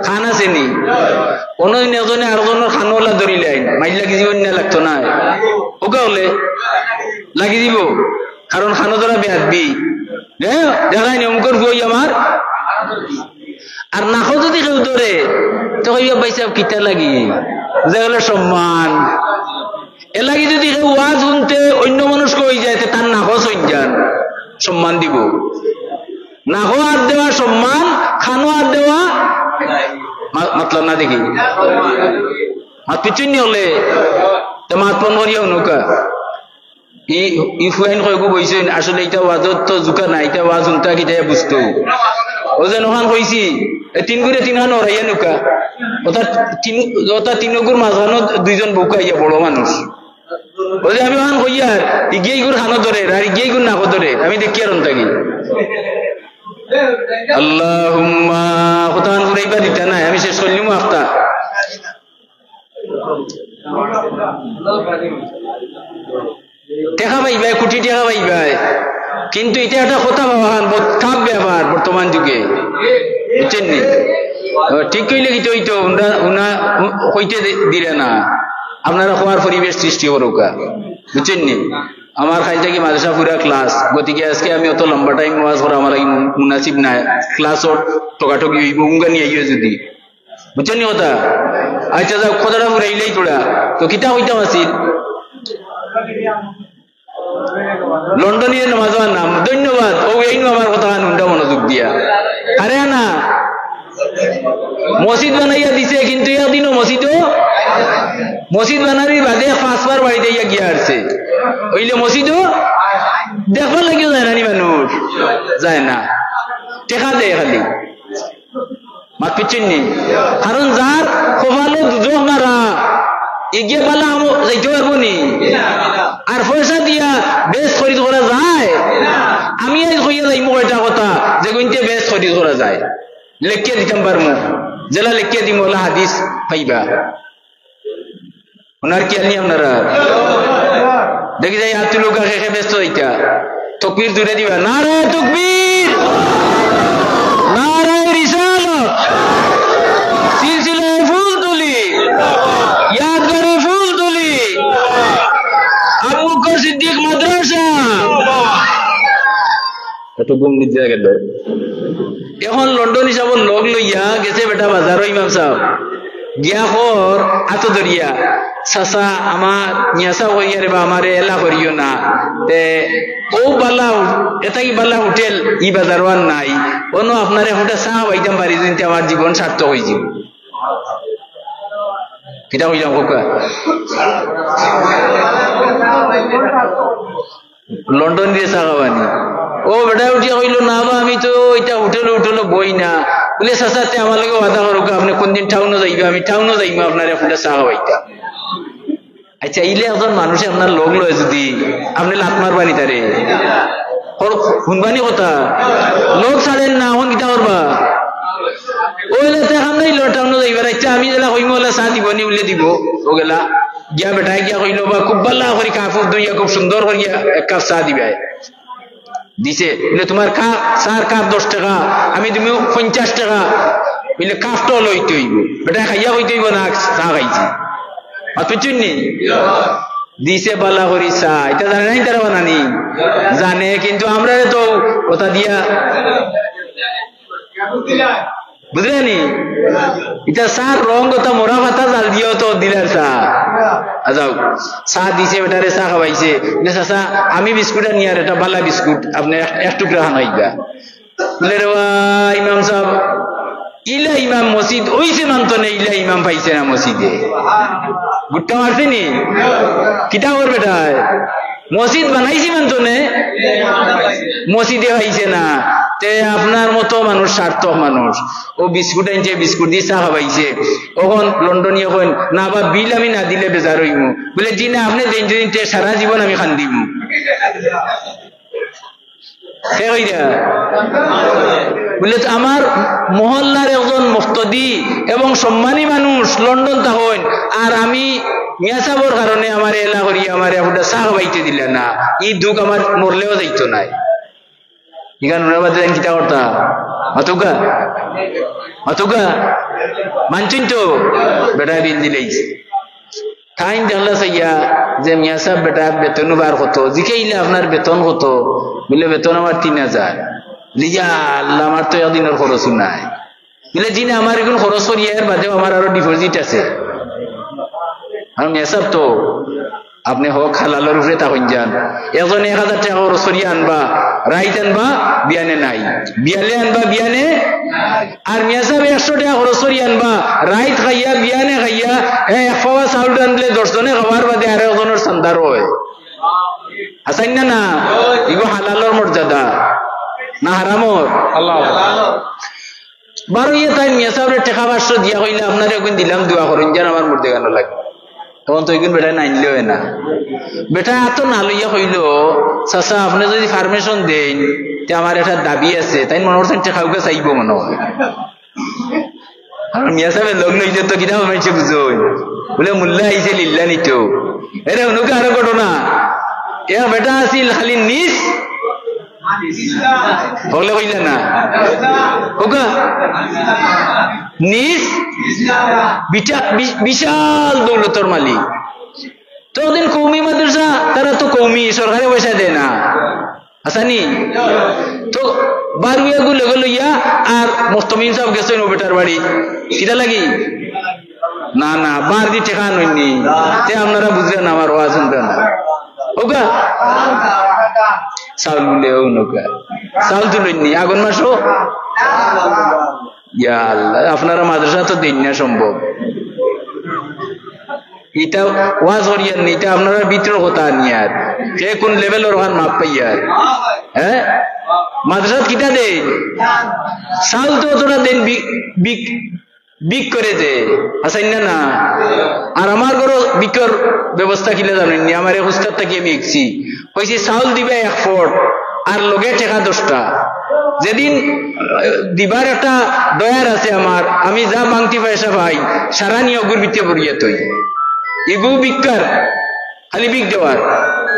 কান আছে নি? অনদিন একজনে আরকজনর কানো অলা ধরিলাইন, মাইর লাগি যিবো না লাগতো নায়? অউক্কা অইলে লাগি যিবো। কারণ কানো ধরা বেয়াদবি। হ্যাঁ, দেখাইন অমুকর পুয়াই আমার। আর নাকো যুদি কেউ ধরে, তে কইবা, "ভাইসাব, কিতা লাগি?" যে অইলো সম্মান। এরলাগি যুদি কেউ ওয়াজ হুনতে অইন্য মানুষ কই যায়, তে তার নাকো ছইন যান, সম্মান দিবো। নাকো আত দেওয়া সম্মান, কানো আত দেওয়া মা-, মাতলা না দেখি। মাত বুঝছইন নি অকলে? তে মাত বন্ধ করিয়া হুনউক্কা। ই, ই পুয়াইন কয়গু বইছইন, আসলে ইটা ওয়াজর তো জুকা না, ইটা ওয়াজ হুনতা কিতা বুঝতো। অউ যে অখান কইছি, এ তিন গুরে তিনখান ওরাইয়া নুকা। অতা তিন, অতা তিন গুর মাঝখানো দুইজন বউকা আইয়া বড় মানুষ। অউ যে আমি অখান কইয়ার, ইগিয়ে ইগুর কানো ধরের, আর ইগিয়ে ইগুর নাকো ধরের। আমি দেখিয়ার অন থাকি। আল্লাহুম্মা, কথাখান ফুরাইবা দিতা নায়, আমি শেষ করিলিমু আখতা। টেকা পাইবায়, কুটি টেকা পাইবায়, কিন্তু ইটা একটা কথা বাবাখান, বহুত tough ব্যাপার বর্তমান যুগে, বুঝছইন নি? আহ, ঠিক কইলে কিতা অইতো, উনরা, উনা, উ-, কইতে দি-, দিরা না, আপনারা কওয়ার পরিবেশ সৃষ্টি করউক্কা, বুঝছইন নি? আমার কাইল থাকি মাদ্রাসা পুরা class, গতিকে আজকে আমি অত লম্বা time ওয়াজ করা আমার লাগি মু-, মুনাসিব নায়। Class-ও ঠকাঠকি অইবো, উঙ্গানি আইও যদি। বুঝছইন নি কথা? আচ্ছা, যাউক, কথাটা ফুরাইলাই থুড়া। তো কিতা কইতাম আছিল? লন্ডনীরে নমাজো আনলাম। ধন্যবাদ। অউ এইনু আমার কথাখান হুনরা মনোযোগ দিয়া। আরে না, মসজিদ বানাইয়া দিছে, কিন্তু একদিনও মসজিদো, মসজিদ বানানির বাদে পাঁচবার বাড়িত আইয়া গিয়া হারছে। অইলে মসজিদো দেখবার লাগিও যায় না নি মানুষ? যায় না। টেকা দেয় খালি। মাত বুঝছইন নি? কারণ যার কপালো দুজখ নারা, ইগিয়ে বালা আমো যাইতো পারবো নি? আর পয়সা দিয়া বেহেস্ত খরিদ করা যায়? আমি আইজ কইয়া যাইমু কয়টা কথা, যেগুইন্তে বেহেস্ত খরিদ করা যায়। লেখিয়া দিতাম পারমু, যেলা লেখিয়া দিমু, অলা হাদিস পাইবা। অনার খিয়াল নি আপনারা? দেখি যাই, আত তুলউক্কা, কে কে বেহেস্তো যাইতা। তকবীর জুরে দিবা। নারায়ে তকবীর, নারায়ে রিসালত, সিলসিলায়ে ফুলতলি, ইয়াদগারে ফুলতলি, আবু বকর সিদ্দিক মাদ্রাসা। এত ঘুম নিদ্রা গেল। এখন লন্ডন হিসাবর লগ লইয়া গেছে বেটা বাজারো ইমাম সাব। গিয়া কর, আতো ধরিয়া, "চাচা, আমার মিয়া সাব কইয়ার বা আমারে এলা করিও না।" তে অউ বালা, এটাই বালা হোটেল ই বাজারো আর নাই। অনো আপনারে একটা চা খাওয়াইতাম পারি, যদি আমার জীবন সার্থক অইযিবো। কিতা কইলাম কউক্কা? লন্ডনীরে চা খাওয়ানি। অউ বেটায় উঠিয়া কইলো, "না বা, আমি তো ইতা হোটেলো, হোটেলো বই না।" বুলে, "চাচা, তে আমার লগে ওয়াদা করউক্কা, আপনে কুনদিন টাউনো যাইবা, আমি টাউনো যাইমু, আপনারে এক ফুটা চা খাওয়াইতাম।" আচ্ছা, ইলা একজন মানুষে আপনার লগ লয় যদি, আপনে লাত মারবা নি তারে? হুনবা নি কথা? লগ ছাড়ের না, অখন কিতা করবা? অউ এলা তে কাম নাই, ল টাউনো যাইবার। আচ্ছা, আমি যেলা কইমু, অলা চা দিবো নি, বুলে দিবো। অউ গেলা। গিয়া বেটায় গিয়া কইলো, "বা, খুব বালা করি কাপ-উপ ধইয়া, খুব সুন্দর করিয়া এক কাপ চা দিবায়।" দিছে। বুলে, "তুমার কা-, চার কাপ দশ টেকা, আমি দিমু পঞ্চাশ টেকা।" বুলে, "কাপটাও লইতে অইবো।" বেটায় খাইয়া কইতে অইবো না, চা খাইছি। আর বুঝছইন নি? দিছে বালা করি চা। ইতা জানে না নি তারা বানানি? জানে, কিন্তু আমরারে তো কথা দিয়া বুঝলে নি? ইতা চার রং কথা মরা পাতা জাল দিয়াও তো দিলার চা। আ, যাও, চা দিছে, বেটারে চা খাওয়াইছে। বুলে, "চাচা, আমি বিস্কুট আনিয়ার, এটা বালা বিস্কুট, আপনে এক, এক টুকরা খান খাইবা।" বুলে, "রে বা, ইমাম সাব, ইলা ইমাম মসজিদ অইছে মানতো নে, ইলা ইমাম পাইছে না মসজিদে।" গুট্টা মারছে নি? কিতা করবে বেটায়? মসজিদ বানাইছি মানতো নে, মসজিদে পাইছে না। তে আপনার মতো মানুষ, সার্থক মানুষ, অউ বিস্কুট আনছে, বিস্কুট দি চা খাওয়াইছে। অখন লন্ডনীয়ে কইন, "না বা, বিল আমি না দিলে বেজার অইমু।" বুলে, "জি না, আপনে দেইন যদি, তে সারা জীবন আমি কান্দিমু।" কে কইরা? বুলে, "তো আমার মহল্লার একজন মুক্তাদি এবং সম্মানী মানুষ লন্ডন থাকইন, আর আমি মিয়া সাবর কারণে আমারে এলা করি আমারে এক ফুটা চা খাওয়াইতে দিলা না, ই দুখ আমার মরলেও যাইতো নায়।" ইখান হুনার বাদে তাইন কিতা করতা? মাতউক্কা? মাতউক্কা? মানছইন তো? বেটায় বিল দিলাইছে। তাইন দেখলা চাইয়া যে মিয়া সাব বেটার বেতন বার কত, জিকাইলা, "আপনার বেতন কত?" বুলে, "বেতন আমার তিন হাজার।" বুলে, "ইয়া আল্লাহ, আমার তো একদিনর খরচও নাই।" বুলে, "জি না, আমার অখন খরচ করিয়া এর বাদেও আমার আরো deposit আছে।" আর মিয়া সাব তো আপনে হক হালালর উপরে থাকইন যান। একজনে এক হাজার টেকা খরচ করিয়া আনবা, রাইত আনবা, বিয়ানে নাই। বিয়ালে আনবা, বিয়ানে। আর মিয়া সাব একশো টেকা খরচ করিয়া আনবা, রাইত খাইয়া, বিয়ানে খাইয়া, এ এক পাওয়া চাউল রানলে দশ জনে খাওয়ার বাদে আরো একজনর চান্দার অয়। আছইন না না? ইগু হালালর মর্যাদা। না হারামর? আল্লাহ। বারইয়া তাইন মিয়া সাবরে টেকা পাঁচশো দিয়া কইলা, "আপনারে অগুন দিলাম, দোয়া করইন যেন আমার মুর্দেগানর লাগি।" তখন তো অগুন বেটায় নাইনলেও না। বেটায় আতো না লইয়া কইলো, "চাচা, আপনে যুদি permission দেইন, তে আমার একটা দাবি আছে।" তাইন মনো করছইন টেকা উকা চাইবো মনো অয়। আর মিয়া সাবে লগ্ন অইলে তো কিতা মানষে বুঝইন। বুলে, "মুল্লা আইছে লিল্লা নিতো।" এরে, হুনউক্কা আরো ঘটনা। এক বেটা আছিল খালি নিজ হকলে কইলা না। কউক্কা? নিজ বিচা-, বি-, বিশাল দৌলতর মালিক। তো অদিন কওমি মাদ্রাসা, তারা তো কওমি, সরকারে পয়সা দেয় না। আচ্ছা নি? তো বারইয়া গু লগে লইয়া আর মুহতামিম সাব গেছইন অউ বেটার বাড়ি। কিতা লাগি? না, না, বারদি টেকা আনইননি। তে আপনারা বুঝরা না, আমার ওয়াজ হুনরা না। কউক্কা? চাউল বুলে অউ নৌকা। চাউল তুলইননি, আগর মাসো? ইয়া আল্লাহ, আপনারা মাদ্রাসা তো দেইন না সম্ভব। ইতা ওয়াজ করিয়ার নি, ইতা আপনারা ভিতরর কথা আনিয়ার। কে কুন level-র অখান মাপ পাইয়ার? হ্যাঁ? মাদ্রাসাত কিতা দেইন? চাউল তো অতটা দেইন, বি-, বি-, ভিক করে দে, আছইন না না? আর আমার ঘরো ভিকর ব্যবস্থা কিলা জানইননি, আমার এক উস্তাদ থাকি আমি শিখছি। কইছি, "চাউল দিবা এক ফট, আর লগে টেকা দশটা।" যেদিন, আহ, দিবার একটা ডয়ার আছে আমার, আমি যা বাংতি পয়সা পাই, সারা নিয়া অগুর ভিতরে ভরিয়া থই। ইগু ভিক্ষার খালি ভিক দেওয়ার।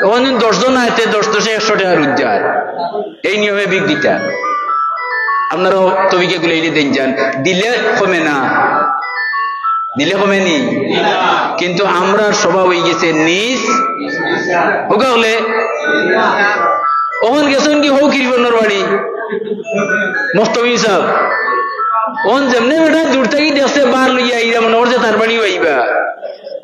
অখন দশ জন আয়, তে দশ দশে একশো টেকা রোজগার। এই নিয়মে ভিক দিতা। আপনারা তৌফিকে গুলাইলে দেইন যান। দিলে কমে না। দিলে কমে নি? কিন্তু আমরার স্বভাব অইগেছে নিজ। কউক্কা অকলে? অখন গেছইন গি হউ কিরিবনর বাড়ি। মুহতামিম সাব। অখন যেমনে বেটা দূর থাকি দেখছে বার লইয়া আইরা মনে করছে তার বাড়িউ আইবা।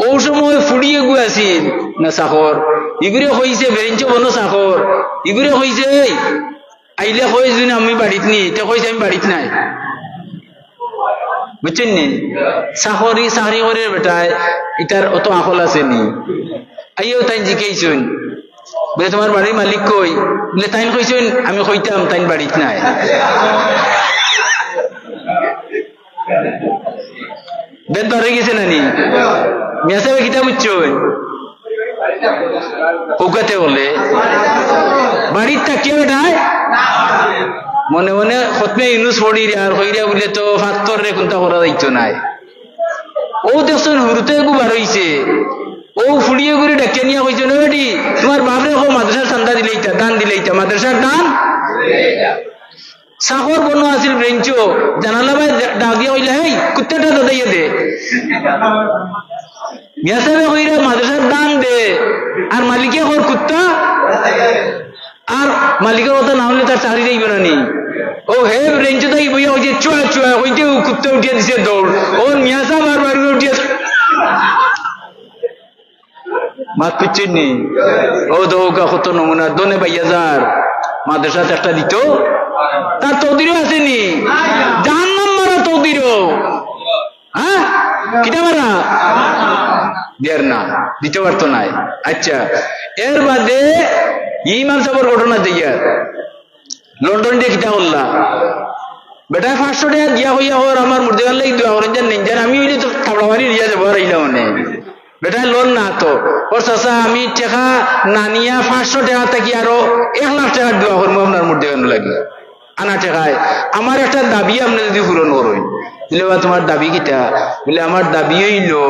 অউ সময় ফুড়ি এগু আছিল না চাকর, ইগুরে কইছে, বেরেঞ্চো বনো চাকর, ইগুরে কইছে, "এই, আইলে কইস যেন আমি বাড়িত নি", তে কইছে, "আমি বাড়িত নাই।" বুঝছইন নি? চাকরি, চাকরি করের বেটায়, ইতার অত আকল আছে নি? আইয়াউ তাইন জিকাইছইন, বুলে, "তুমার বাড়ির মালিক কই?" বুলে, "তাইন কইছইন, আমি কইতাম, তাইন বাড়িত নাই।" বেদ বার অইগেছে না নি? মিয়া সাবে কিতা বুঝছইন? কউক্কা তে অকলে? বাড়িত থাকিয়া বেটায় মনে মনে খতমে ইউনুস পড়িরা আর কইরা বুলে তো ফাত্তররে কুন্তা করা যাইতো নায়। অউ দেখছইন হুরুতে এগু বার অইছে, অউ ফুড়ি এগুরে ডাকিয়া নিয়া কইছে, "ও বেটি, তুমার বাপরে কও মাদ্রাসার চান্দা দিলাইতা, দান দিলাইতা, মাদ্রাসার দান।" চাকর বনো আছিল বেরেঞ্চো, জানালা বায় ডাক দিয়া কইলা, "হেই, কুত্তাটা দাদাইয়া দে।" মিয়া সাবে কইরা মাদ্রাসার দান দে, আর মালিকে কর কুত্তা, আর মালিকর কথা না হুনলে তার চাকরি যাইবো না নি? অউ হে বেরেঞ্চো তাই বইয়া কইছে, "চুয়া, চুয়া", কইতে অউ কুত্তা উঠিয়া দিছে দৌড়। অউ মিয়া সাব আর বারো উঠিয়া মাত বুঝছইন নি? অউ দেখউক্কা কত নমুনা, দনে বাইয়া যার মাদ্রাসাত একটা দিত, তার তকদিরো আছে নি? জাহান্নাম মারা তকদিরো। হ্যাঁ? কিতা মারা? দের না, দিতো পারতো নায়। আচ্ছা, এর বাদে ইমাম সাবর ঘটনা দেখিয়ার। লন্ডন দিয়া কিতা করলা? বেটায় পাঁচশো টেকা দিয়া কইয়া কর, "আমার মুর্দেগানর লাগি দোয়া করইন যান, নেইন যান, আমি অইলে তো থাবড়া মারি লইয়া যাইমু, আর আইলাম অনে।" বেটায় লন না তো, কর, "চাচা, আমি টেকা না নিয়া পাঁচশো টেকা থাকি আরো এক লাখ টেকার দোয়া করমু আপনার মুর্দেগানর লাগি। আনা টেকায় আমার একটা দাবি আপনে যুদি পূরণ করইন।" বুলে, "বা, তুমার দাবি কিতা?" বুলে, "আমার দাবি অইলো,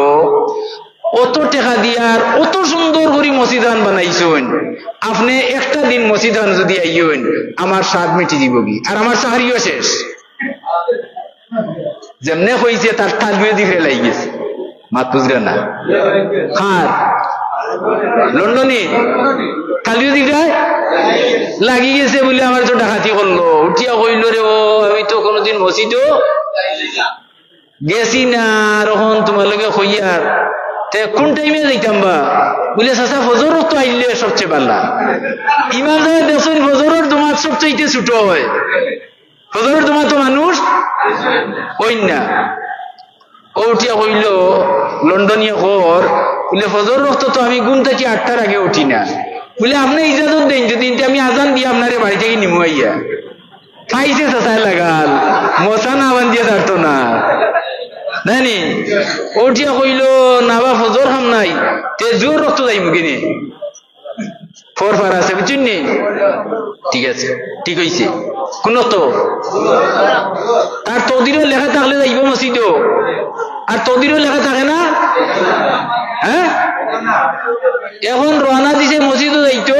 অত টেকা দিয়ার অত সুন্দর করি মসজিদ খান বানাইছইন, আপনে একটা দিন মসজিদ খান যুদি আইয়ইন, আমার স্বাদ মিটি দিবোগি, আর আমার চাকরিও শেষ।" যেমনে কইছে তার তালুয়ে দি ফেলাই গেছে। মাত বুঝরা না? কার? লন্ডনি। তালুয়ে দি ফেলাই লাগি গেছে বুলে আমার তো ডাকাতি করলো, উঠিয়া কইলো, "রে ও, আমি তো কুনুদিন মসজিদো গেছি না, আর অখন তুমার লগে কইয়ার, তে কুন টাইমে যাইতাম বা?" বুলে, "চাচা, ফজর অক্ত আইলে সবচেয়ে ভালা।" ইমাম সাবে দেখছইন ফজরর জমাত সবচাইতে ছুটো অয়, ফজরর জমাতো মানুষ অইন না। অউ উঠিয়া কইলো, লন্ডনিয়ে কর, বুলে, "ফজরর অক্ত তো আমি ঘুম থাকি আটটার আগে উঠি না।" বুলে, "আপনে ইজাজত দেইন যুদি, ইনতে আমি আজান দিয়া আপনারে বাড়ি থাকি নিমু আইয়া।" পাইছে চাচায় লাগাল, মশা না বান্ধিয়া ছাড়তো না। নায় নি? উঠিয়া কইলো, "না বা, ফজর কাম নাই, তে জোহর অক্ত যাইমু কিনে?" ফর ফার আছে, বুঝছইন নি? ঠিক আছে, ঠিক অইছে। কুন অক্ত? তার তকদিরো লেখা থাকলে যাইবো মসজিদো, আর তকদিরো লেখা থাকে না। হ্যাঁ, এখন রওয়ানা দিছে মসজিদো যাইতো,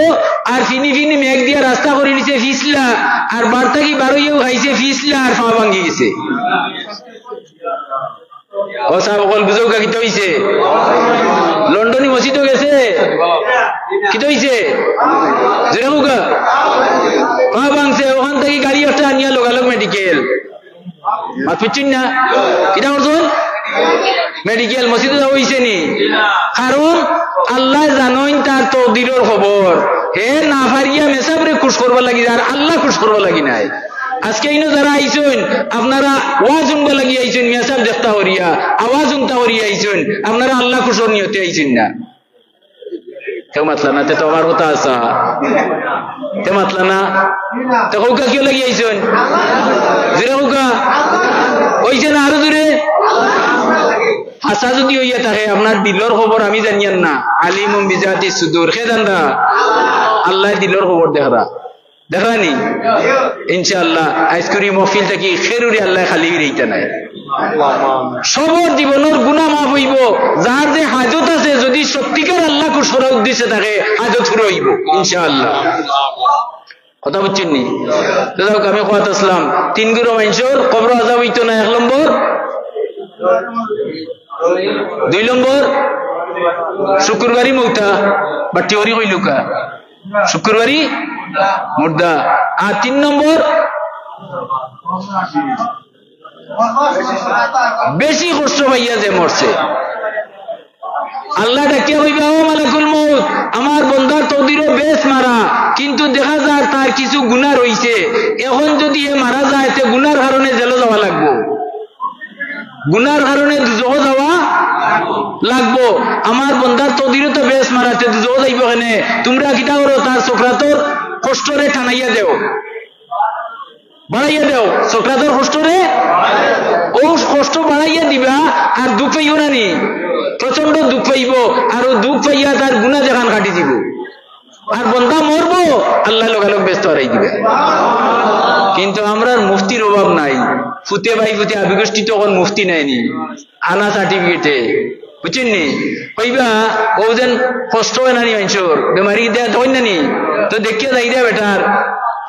আর ফিনি ফিনি মেঘ দিয়া রাস্তা করি নিছে ফিছলা, আর বার থাকি বারইয়াউ খাইছে ফিছলা, আর পা ভাঙ্গি গেছে। ও সাব অকল বুঝউক্কা কিতা অইছে? লন্ডনি মসজিদো গেছে, কিতা অইছে? জোরে কউক্কা। পা ভাঙছে, অখান থাকি গাড়ি একটা আনিয়া লগালগ মেডিকেল। মাত বুঝছইন না? কিতা করছইন? মেডিকেল। মসজিদো যাওয়া অইছে নি? কারণ আল্লায় জানইন তার তকদিরর খবর। হে না পারিয়া মেসাবরে খুশ করবার লাগি, আর আল্লাহ খুশ করবার লাগি নায়। আজকে ইনো যারা আইছইন, আপনারা ওয়াজ হুনবার লাগি আইছইন, মেসাব দেখতা করিয়া, আওয়াজ হুনতা করিয়া আইছইন, আপনারা আল্লাহ খুশর নিয়তে আইছইন না। কেউ মাতলা না, তে তো আমার কথা আছা। তে মাতলা না, তে কউক্কা কিওর লাগি আইছইন? জোরে কউক্কা। অইছে না আরো জোরে? আছা যুদি অইয়া থাকে, আপনার দিলর খবর আমি জানিয়ার না। আলিমুম বিজাতি সুদূর, কে জানরা? আল্লায় দিলর খবর দেখরা। দেখরা নি? ইনশাআল্লাহ, আইজকুর ই মহফিল থাকি কেউররে আল্লায় খালি ফিরাইতা নায়। সবর জীবনর গুনা মাফ অইবো। যার যে হাজত আছে, যুদি সত্যিকার আল্লাহ খুশ করার উদ্দেশ্যে থাকে, হাজত পুরা অইবো, ইনশাআল্লাহ। কথা বুঝছইন নি? তো যাউক, আমি কওয়াত আছলাম, তিন গুরু মানষর কবরো আজাব অইতো না, এক নম্বর। দুই নম্বর, শুক্রবারি মউতা, বাট্টি করি কইলউক্কা। শুক্রবারি মুর্দা। আর তিন নম্বর, বেশি কষ্ট পাইয়া যে মরছে। আল্লায় ডাকিয়া কইবা, "ও মালাকুল মউত, আমার বন্দার তকদিরো বেহেস্ত মারা, কিন্তু দেখা যার তার কিছু গুনা রইছে। এখন যুদি হে মারা যায়, তে গুনার কারণে জেলো যাওয়া লাগবো।" গুনার কারণে দুজখো যাওয়া লাগবো। আমার বন্দার তকদিরো তো বেহেস্ত মারা, তে দুজখো যাইবো কেনে? তুমরা কিতা করো, তার সকরাতর কষ্টরে টানাইয়া দেও, বাড়াইয়া দেও, সকরাতর কষ্টরে। অউ কষ্ট বাড়াইয়া দিবা, আর দুখ পাইবো না নি? প্রচণ্ড দুখ পাইবো, আর অউ দুখ পাইয়া তার গুনা যেখান কাটি দিবো। আর বন্দা মরবো, আল্লায় লগালগ বেহেস্তো হারাই দিবা। কিন্তু আমরার মুফতির অভাব নাই। ফুতে ভাই ফুতে আবিগোষ্ঠী তো অখন মুফতি নায় নি, আনা সার্টিফিকেটে, বুঝছইন নি? কইবা, "অউ যেন কষ্ট অয় না নি মানষর, বেমারি দেয় তখন না নি, তো দেখিয়া যাই রে বেটার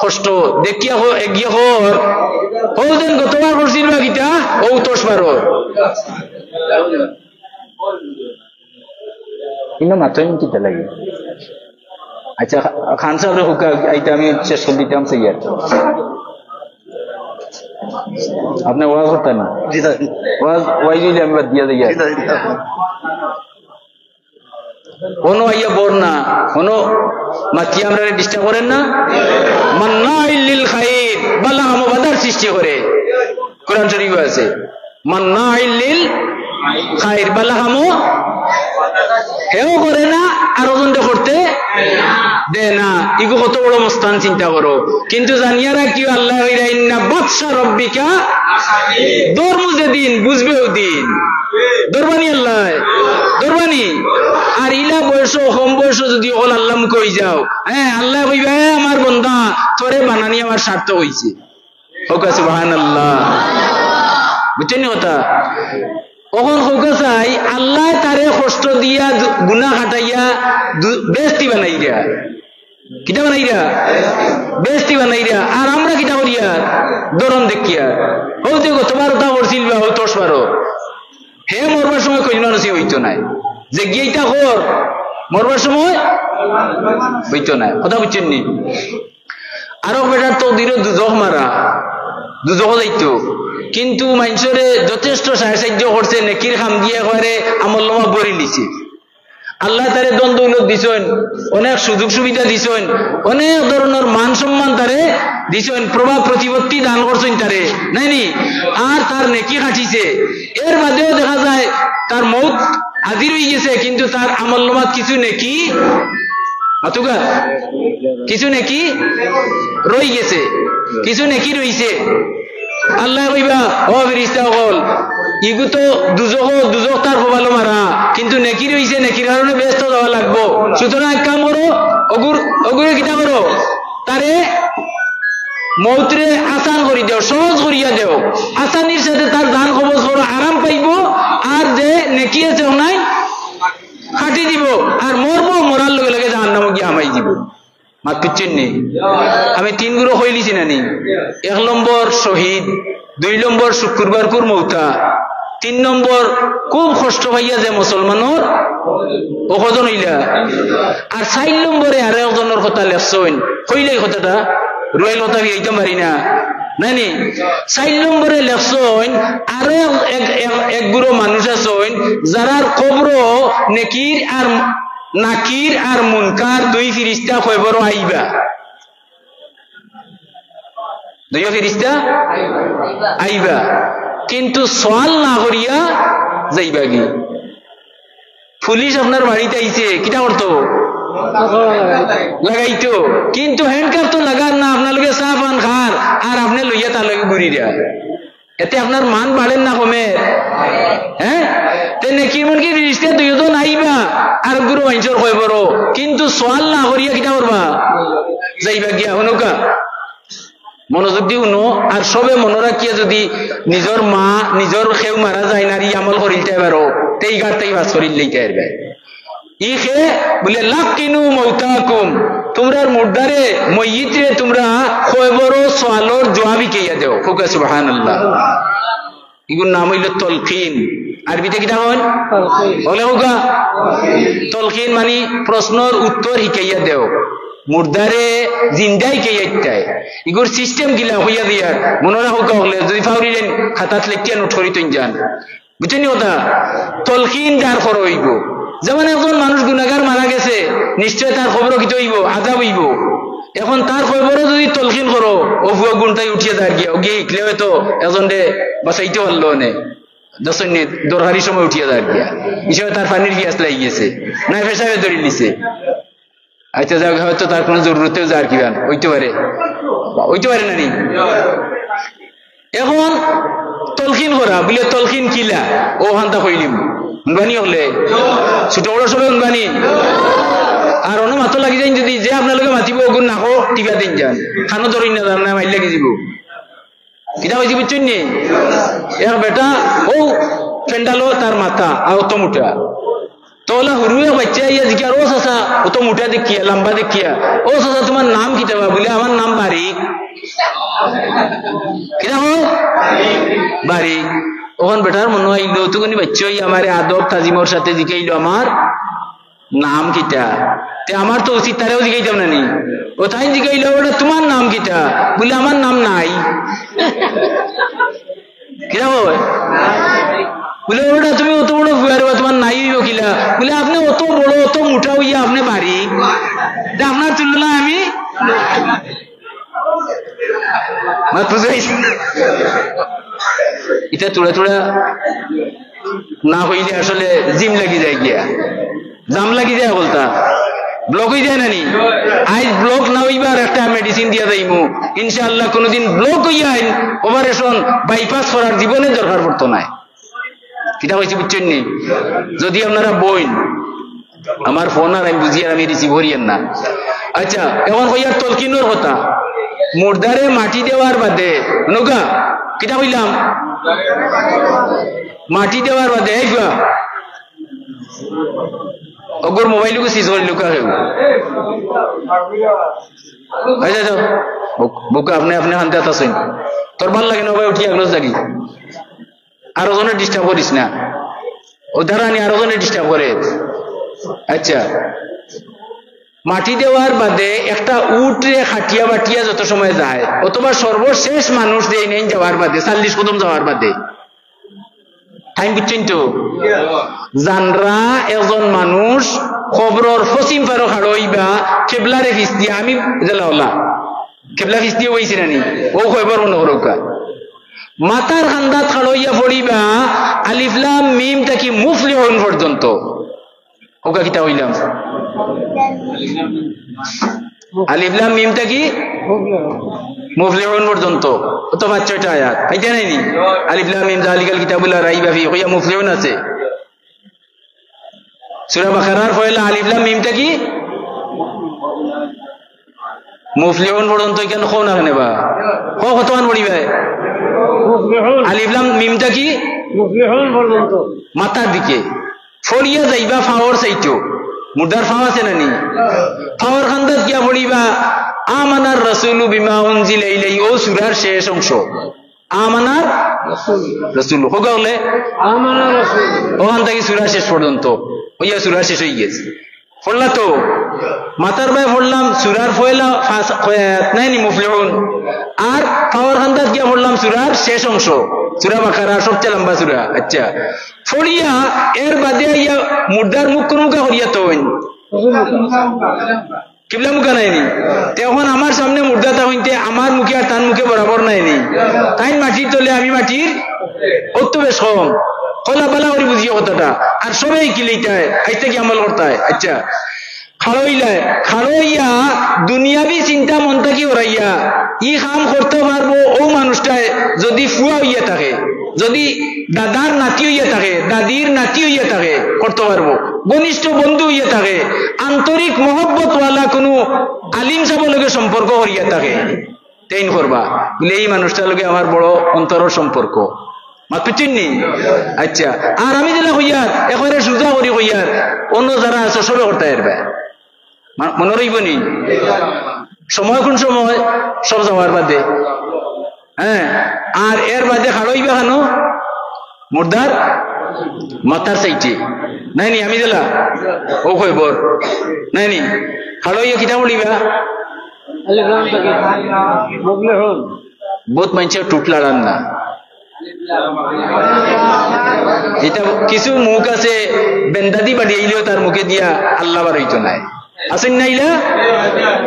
কষ্ট, দেখিয়া হ-, এগিয়ে হর, অউ যেন গতবার করছিল বা কিতা, অউ তস বারো।" ইনো মাতইন কিতা লাগি? আচ্ছা, খা-, খান সাবরে কউক্কা, ইটা আমি শেষ করি দিতাম, সই আর। আপনে ওয়াজ করতা না? জি স্যার। ওয়াজ, ওয়াজ অইলে আমি বাদ দিয়া যাই আর। জি স্যার, জি স্যার। অনো আইয়া বর না, অনো মাতিয়া আমরারে disturb করেন না। মান্নাইল লিল খাইর, বালা কামো বাধার সৃষ্টি করে। কোরআন শরীফো আছে। মান্নাইল লিল খাইর, বালা কামো হেও করে না, আর অজনটা করতে দেয় না। ইগু কত বড় মস্তান, চিন্তা করো। কিন্তু জানিয়া রাখিও, আল্লায় কইরা, "ইন্না বাতশা রব্বিকা", ধরমু যেদিন, বুঝবে অউ দিন। ধরবা নি আল্লায়? ধরবা নি? আর ইলা বয়সো, কম বয়সো যুদি অকল আল্লাহ মুখে অই যাও, হ্যাঁ, আল্লায় কইবা, "এ আমার বন্দা, তোরে বানানি আমার সার্থক অইছে।" কউক্কা সুবহানাল্লাহ। বুঝছইন নি কথা? অখন কউক্কা চাই, আল্লায় তারে কষ্ট দিয়া দু-, গুনা কাটাইয়া দু-, বেহেস্তি বানাইরা। কিতা বানাইরা? বেহেস্তি বানাইরা। আর আমরা কিতা করিয়ার? ধরন দেখিয়ার। অউ যে গতবার অতা করছিল বা, অউ তস বারো। হে মরবার সময় কইল মানুষই অইতো নায়। যে গিয়া ইতা কর, মরবার সময় অইতো নায়। কথা বুঝছইন নি? আরক বেটার তকদিরো দুজখ মারা, দুজখো যাইতো। কিন্তু মানষরে যথেষ্ট সাহায্য করছে, নেকির কাম দিয়া একেবারে আমলনামা ভরি নিছে। আল্লায় তারে ধন দৌলত দিছইন, অনেক সুযোগ সুবিধা দিছইন, অনেক ধরনর মান সম্মান তারে দিছইন, প্রভাব প্রতিপত্তি দান করছইন তারে, নায় নি? আর তার নেকি কাটিছে। এর বাদেও দেখা যায় তার মউত হাজির অই গেছে, কিন্তু তার আমলনামাত কিছু নেকি, মাতুক্কা, কিছু নেকি রই গেছে। কিছু নেকি রইছে। আল্লায় কইবা, "ও ফিরিস্তা অকল, ইগু তো দুজখ, দুজখ তার কপালো মারা, কিন্তু নেকি রইছে, নেকির কারণে বেহেস্তো যাওয়া লাগবো। সুতরাং এক কাম করো, অগুর, অগুরে কিতা করো, তারে মউতরে আসান করি দেও, সহজ করিয়া দেও, আসানির সাথে তার জান কবজ করো, আরাম পাইবো, আর যে নেকি আছে অনাই কাটি দিবো, আর মরবো, মরার লগে লগে জাহান্নামো গিয়া হামাই দিবো।" মাত বুঝছইন নি? আমি তিন গুরু কইলিছি না নি? এক নম্বর শহীদ, দুই নম্বর শুক্রবারকুর মউতা, তিন নম্বর খুব কষ্ট পাইয়া যে মুসলমানর অউ কয়জন অইলা। আর চাইর নম্বরে আরো একজনর কথা লেখছইন, কইলাই কথাটা, রুয়াইল কথা ফিরাইতাম পারি না, না নি? চাইর নম্বরে লেখছইন, আরো এক, এক, এক, এক গুরু মানুষ আছইন, যারার কবরো নেকির আর নাকির আর মুনকার দুই ফিরিস্তা কয়বরো আইবা। দুইও ফিরিস্তা আইবা, কিন্তু সওয়াল না করিয়া যাইবা গি। পুলিশ আপনার বাড়িত আইছে, কিতা করতো? লাগাইতো। কিন্তু handcuff তো লাগার না, আপনার লগে চা পান খার, আর আপনে লইয়া তার লগে ঘুরিরা। এতে আপনার মান বাড়ের না কমের? হ্যাঁ? তে নেকির মুনকির ফিরিস্তা দুইজন আইবা, আর গুরু মাইনষর কয়বরো, কিন্তু সওয়াল না করিয়া কিতা করবা? যাইবা গিয়া, হুনউক্কা। মনোযোগ দি হুনো, আর সবে মনো রাখিয়া যদি নিজর মা, নিজর কেউ মারা যায় না, ই আমল করিলতায় পারো, তে ই গাড় থাকি পাস করিলাইতায় পারবায়। ই কে বুলে, "লাক্কিনু মাওতাকুম", তুমরার মুর্দারে, মইয়িতরে তুমরা কয়বরো সওয়ালর জুয়াব হিকাইয়া দেও। কউক্কা সুবহানাল্লাহ। ইগুর নাম অইলো তলকিন। আরবিতে কিতা কইন? তলকিন। অকলে কউক্কা। তলকিন মানি প্রশ্নর উত্তর হিকাইয়া দেও। মুর্দারে জিন্দা হিকাইয়া দিতায়। ইগুর system কিলা কইয়া দিয়ার। মনো রাখউক্কা অকলে, যদি ফাউরিলেন খাতাত লেখিয়া নোট করি থইন যান। বুঝছইন নি কথা? তলকিন যার করা অইবো। যেমন একজন মানুষ গুনাগার মারা গেছে, নিশ্চয় তার কবরো কিতা অইবো? আজাব অইবো। এখন তার কবরো যদি তলকিন করো, অউ ফুয়া গুন থাকি উঠিয়া যার গিয়া, অগিয়ে হিকলে অয়তো একজনরে বাঁচাইতে পারলো অনে। দেখছইন নি, দরকারি সময় উঠিয়া যার গিয়া। ই সময় তার পানির পিয়াস লাগি গেছে, না পেশাবে ধরিলিছে। আচ্ছা, যাউক, হয়তো তার কুনু জরুরতেও যার কিবা অইতে পারে, অইতে পারে না নি? এখন তলকিন করা, বুলে তলকিন কিলা, অউ খানতা কইলিমু। হুনবানি অকলে? ছোট বড় সবে হুনবানি? আর অনো মাতো লাগি যাইন যদি, যে আপনার লগে মাতিবো, অগুর নাকো টিপা দিন যান। কানো ধরইন না, জান না, মাইর লাগি যিবো। কিতা কইছি বুঝছইন নি? এক বেটা, অউ পেন্ডালো তার মাথা, আর অত মুটা। তে অলা হুরু এক বাইচ্চা আইয়া জিকার, "ও চাচা, অত মুটা দেখিয়া, লাম্বা দেখিয়া, ও চাচা, তুমার নাম কিতা বা?" বুলে, "আমার নাম বারিক।" কিতা কয়? বারিক। অখন বেটার মনো আইলো, অতখানি বাইচ্চা আইয়া আমারে আদব তাজিমর সাথে জিকাইলো, "আমার নাম কিতা?" তে আমার তো উচিত তারেও জিকাইতাম না নি? অউ তাইন জিকাইলা, "ওটা তুমার নাম কিতা?" বুলে, "আমার নাম নাই।" কিতা কয়? বুলে, "ওটা তুমি অত বড় ফুয়ারে বা, তুমার নাই অইবো কিলা?" বুলে, "আপনে অত বড়, অত মুটা অইয়া আপনে বারিক, তে আপনার তুলনায় আমি।" মাত বুঝাইছি? ইতা থুড়া থুড়া না অইলে আসলে জিম লাগি যায় গিয়া, জাম লাগি যায় বলতা, ব্লক অই যায় না নি? আইজ ব্লক না অইবার একটা মেডিসিন দিয়া যাইমু, ইনশাআল্লাহ কুনুদিন ব্লক অইয়া আইন, অপারেশন, বাইপাস করার জীবনে দরকার পড়তো নায়। কিতা কইছি বুঝছইন নি? যদি আপনারা বইন, আমার ফোন আর আমি বুঝিয়ার আমি রিসিভ করিয়ার না। আচ্ছা, এখন কইয়ার তলকিনর কথা। মুর্দারে মাটি দেওয়ার বাদে, হুনউক্কা, কিতা কইলাম? মাটি দেওয়ার বাদে, এই ফুয়া, অগুর মোবাইলগু সিজ করিলউক্কা কেউ। আচ্ছা, আচ্ছা, বুক-, বুকে আপনে, আপনে শান্তি আছইন। তোর ভালা লাগে না ভাই, উঠি আগলো যাগি। আরো জনে ডিস্টার্ব করিস না। অউ দাঁড়ানি আরো জনে ডিস্টার্ব করে। আচ্ছা, মাটি দেওয়ার বাদে একটা উটরে খাটিয়া বাটিয়া যত সময় যায়, অথবা সর্বশেষ মানুষ যে নেইন যাওয়ার বাদে, চল্লিশ কদম যাওয়ার বাদে, টাইম বুঝছইন তো? জানরা একজন মানুষ কবরর পশ্চিম পারো খাড়ইবা, কেবলারে ফিছ দিয়া, আমি জেলা অলা, কেবলা ফিছ দিয়া অইছি না নি? অউ কয়বার মনো করউক্কা। মাথার কান্দাত খাড়ইয়া পড়িবা, আলিফ লাম মিম থাকি মুফলিহুন পর্যন্ত। অউক্কা কিতা কইলাম? আলিফ লাম মিম থাকি মুফলিহুন পর্যন্ত। অত পাঁচ ছয়টা আয়াত। পাইতা নাইনি? আলিফ লাম মিম যালিকাল কিতাবু লা রাইবা ফি, কইয়া মুফলিহুন আছে। সূরা বাকারার পয়লা আলিফ লাম মিম থাকি মুফলিহুন পর্যন্ত ইখান কও না কেনে বা? কও কতখান পড়িবায়? মুফলিহুন। আলিফ লাম মিম থাকি মুফলিহুন পর্যন্ত। মাথার দিকে। পড়িয়া যাইবা পাওর সাইডো। মুর্দার পাও আছে না নি? পাওর কান্দাত গিয়া পড়িবা, আমানার রাসূলু বিমা উনজিলা ইলাইহি, অউ সূরার শেষ অংশ। আমানার রাসূলু। কউক্কা অকলে? আমানার রাসূলু। অখান থাকি সূরা শেষ পর্যন্ত। অইয়া সূরা শেষ অইগেছে। পড়লা তো? মাথার বায় পড়লাম সূরার পয়লা পাঁচ, কয় আয়াত নায়নি মুফলিহুন। আর পাওর কান্দাত গিয়া পড়লাম সূরার শেষ অংশ। সূরা বাকারা সবচেয়ে লম্বা সূরা। আচ্ছা। পড়িয়া এর বাদে আইয়া মুর্দার মুখ কুনমুখা করিয়া থইন। কিবলা মুখা নায়নি? তে অখন আমার সামনে মুর্দা থাকইন তে আমার মুখে আর তান মুখে বরাবর নায়নি? তাইন মাটির তলে, আমি মাটির, অত বেশ কম। কলা বালা করি বুঝিও কথাটা। আর সবে কিলিতায়, আইজ থাকি আমল করতায়। আচ্ছা। খাড়ইলায়, খাড়ইয়া দুনিয়াবি চিন্তা মন থাকি হরাইয়া, ই কাম করতে পারবো অউ মানুষটায় যদি ফুয়া অইয়া থাকে, যদি দাদার নাতি অইয়া থাকে, দাদির নাতি অইয়া থাকে, করতে পারবো, ঘনিষ্ঠ বন্ধু অইয়া থাকে, আন্তরিক মহব্বতওয়ালা কুনু আলিম সাবর লগে সম্পর্ক করিয়া থাকে, তেইন করবা। বুলে, "ই মানুষটার লগে আমার বড় অন্তরর সম্পর্ক।" মাত বুঝছইন নি? আচ্ছা, আর আমি যেলা কইয়ার, একবারে সুজা করি কইয়ার, অন্য যারা আছো সবে করতায় পারবায়। মা-, মনো রইবো নি? সময় কুন সময়? সব যাওয়ার বাদে। হ্যাঁ, আর এর বাদে খাড়ইবা কেনে? মুর্দার মাথার সাইডে। নায়নি, আমি যেলা? অউ কইবর। নায়নি? খাড়ইয়া কিতা পড়িবা? আলিফ লাম থাকি। মুফলিহুন। বউত মানষে টুট লাড়ার না। ইটা কিছু মুখ আছে, বেন্দাদি বাড়িয়াইলেও তার মুখে দিয়া আল্লাহ বার অইতো নায়। আছইন না ইলা?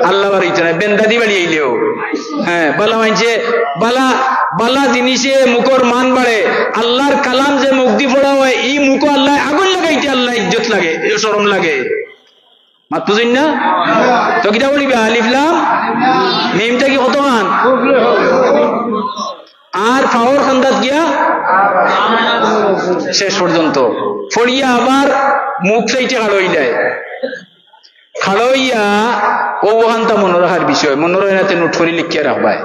আল্লাহ বার অইতো নায়, বেন্দাদি বাড়িয়াইলেও। হ্যাঁ, বালা মানষে, বালা, বালা জিনিসে মুখর মান বাড়ে। আল্লাহর কালাম যে মুখদি পড়া অয়, ই মুখো আল্লায় আগুন লাগাইতে আল্লায় ইজ্জত লাগে, শরম লাগে। মাত বুঝইন না? তো কিতা পড়িবা? আলিফ লাম মিম থাকি কতখান? আর পাওর কান্দাত গিয়া শেষ পর্যন্ত। পড়িয়া আবার মুখ সাইডে খাড়ইলায়। খাড়ইয়া অউ অখানতা মনো রাখার বিষয়, মনো রয় না তে নোট করি লিখিয়া রাখবায়।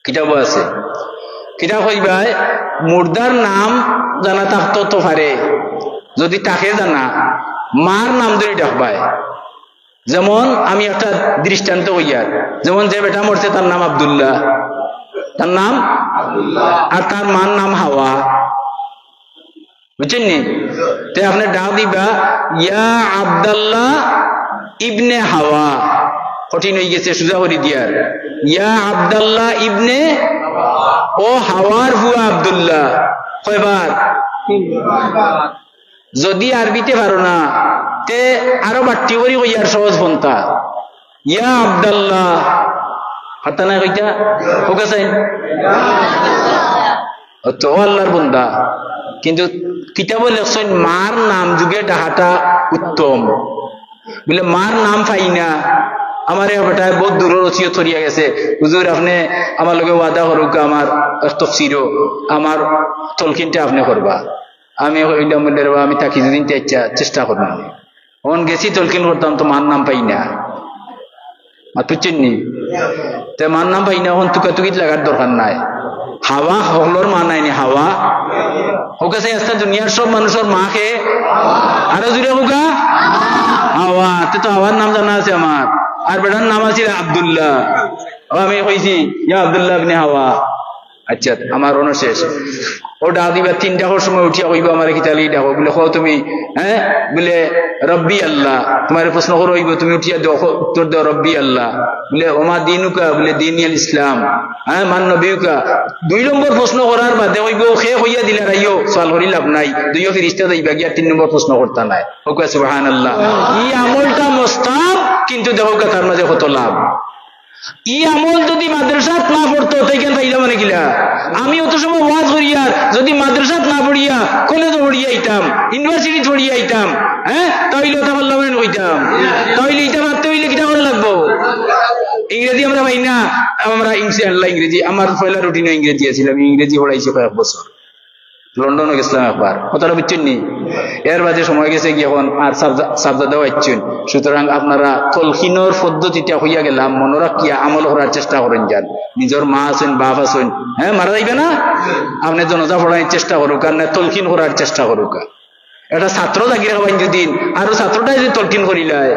কিতাবো আছে। কিতা কইবায়, মুর্দার নাম জানা থাকতো তো পারে, যদি থাকে জানা, মার নাম ধরি ডাকবায়। যেমন আমি একটা দৃষ্টান্ত কইয়ার, যেমন যে বেটা মরছে তার নাম আব্দুল্লাহ, তার নাম, আর তার মার নাম হাওয়া। বুঝছইন নি? তে আপনে ডাক দিবা, "ইয়া আব্দাল্লাহ ইবনে হাওয়া।" কঠিন অইগেছে, সুজা করি দিয়ার। "ইয়া আব্দাল্লাহ ইবনে, ও হাওয়ার ফুয়া আব্দুল্লাহ।" কয়বার? যদি আরবিতে পারো না, তে আরো বাট্টি করি কইয়ার সহজ পন্থা। ইয়া আব্দাল্লাহ। হাতা নাই কইতা? কউক্কা চাইন। অ তো, ও আল্লাহর বন্দা। কিন্তু কিতাবো লেখছইন, মার নাম যোগে ডাকাটা উত্তম। বুলে, মার নাম পাই না। আমারে বেটায় বউত দূরর ওসিয়ত করিয়া গেছে, "হুজুর, আপনে আমার লগে ওয়াদা করউক্কা, আমার এক তফসিরো আমার তলকিনটা আপনে করবা।" আমি কইলাম, বুলে, "রে বা, আমি থাকি যুদি তে ইচ্ছা চেষ্টা করমু।" অখন গেছি তলকিন করতাম, তো মার নাম পাই না। মাত বুঝছইন নি? তে মার নাম পাই না, অখন তুকাতুকিত লাগার দরকার নাই। হাওয়া হকলর মা নায়নি, হাওয়া। কউক্কা চাই, আস্তা দুনিয়ার সব মানুষর মা কে? আরো জুরে কউক্কা? হাওয়া। তে তো হাওয়ার নাম জানা আছে আমার। আর বেটার নাম আছিল আব্দুল্লাহ। ও আমি কইছি, "ইয়া আব্দুল্লাহ ইবনে হাওয়া।" আচ্ছা, আমার অনো শেষ। ও ডাক দিবা, তিন ডাকর সময় উঠিয়া কইবা, "আমারে কিতা লাগি ডাকো?" বুলে, "কও তুমি, হ্যাঁ?" বুলে, "রব্বি আল্লাহ।" তুমারে প্রশ্ন করা অইবো, তুমি উঠিয়া দেও, কও, উত্তর দেও, "রব্বি আল্লাহ।" বুলে, "ওমা দিনুকা?" বুলে, "দিনি আল ইসলাম।" হ্যাঁ, "মান নবিউকা?" দুই নম্বর প্রশ্ন করার বাদে কইবো, "কে কইয়া দিলা রাইও, সওয়াল করি লাভ নাই।" দুইও ফিরিস্তা যাইবা গিয়া, তিন নম্বর প্রশ্ন করতা নায়। কউক্কা সুবহানাল্লাহ। ই আমলটা মোস্তাহাব, কিন্তু দেখউক্কা তার মাঝে কত লাভ। ই আমল যুদি মাদ্রাসাত না পড়তো, তে ইখান পাইলাম মানে কিলা? আমি অত সময় ওয়াজ করিয়ার, যুদি মাদ্রাসাত না পড়িয়া, কলেজো পড়িয়া আইতাম, ইউনিভার্সিটিত পড়িয়া আইতাম, হ্যাঁ, তা অইলে অতা পারলাম মানে কইতাম। তা অইলে ইটা পারতে অইলে কিতা করা লাগবো? ইংরেজি আমরা পাই না, আমরা ইংরেজি, আমার পয়লা রুটিনও ইংরেজি আছিল, আমি ইংরেজি পড়াইছি কয়েক বছর। লন্ডনও গেছিলাম একবার, কথাটা বুঝছইন নি? এর বাদে সময় গেছে গিয়া অখন আর সাবজা-, সাবজাদাও আইছইন। সুতরাং আপনারা তলকিনর পদ্ধতিটা কইয়া গেলাম, মনো রাখিয়া আমল করার চেষ্টা করইন যান। নিজর মা আছইন, বাপ আছইন, হ্যাঁ, মারা যাইবা না? আপনে জানাজা পড়াইর চেষ্টা করউক্কা, আর না তলকিন করার চেষ্টা করউক্কা। একটা ছাত্র জাগি রাখবা ইন দুদিন, আর ছাত্রটায় যদি তলকিন করিলায়,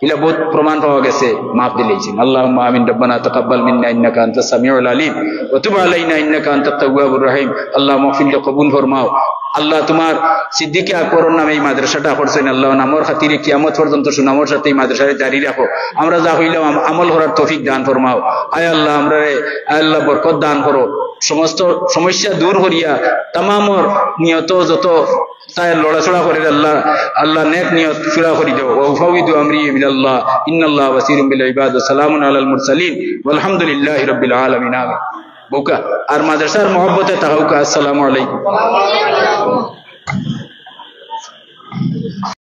ইলা বহুত প্রমাণ পাওয়া গেছে, মাফ দিলাইছইন। আল্লাহুম্মা আমিন। রব্বানা তাকাব্বাল মিন্না ইন্নাকা আনতাস সামিউল আলিম ওয়া তুব আলাইনা ইন্নাকা আনতাত তাওয়াবুর রহিম। আল্লাহ মাহফিলরে কবুল ফরমাও। আল্লাহ তুমার সিদ্দিকে আকবরর নামে এই মাদ্রাসাটা করছইন, আল্লাহ নামর খাতিরে কিয়ামত পর্যন্ত সুনামর সাথে এই মাদ্রাসারে জারি রাখো। আমরা যা কইলাম আম-, আমল করার তৌফিক দান ফরমাও। আয় আল্লাহ, আমরারে, আয় আল্লাহ, বরকত দান করো, সমস্ত সমস্যা দূর করিয়া তামামর নিয়ত যত তাই লড়াচড়া করের আল্লাহ, আল্লাহ নেক নিয়ত পুরা করি দেও। ওয়া উফাউইদু আমরি ইলাল্লাহ, ইন্নাল্লাহ বাসিরুম বিল ইবাদ। ওয়া সালামুন আলাল মুরসালিন, ওয়ালহামদুলিল্লাহি রাব্বিল আলামিন। আমিন। বউক্কা, আর মাদ্রাসার মহব্বতে থাকউক্কা। আসসালামু আলাইকুম।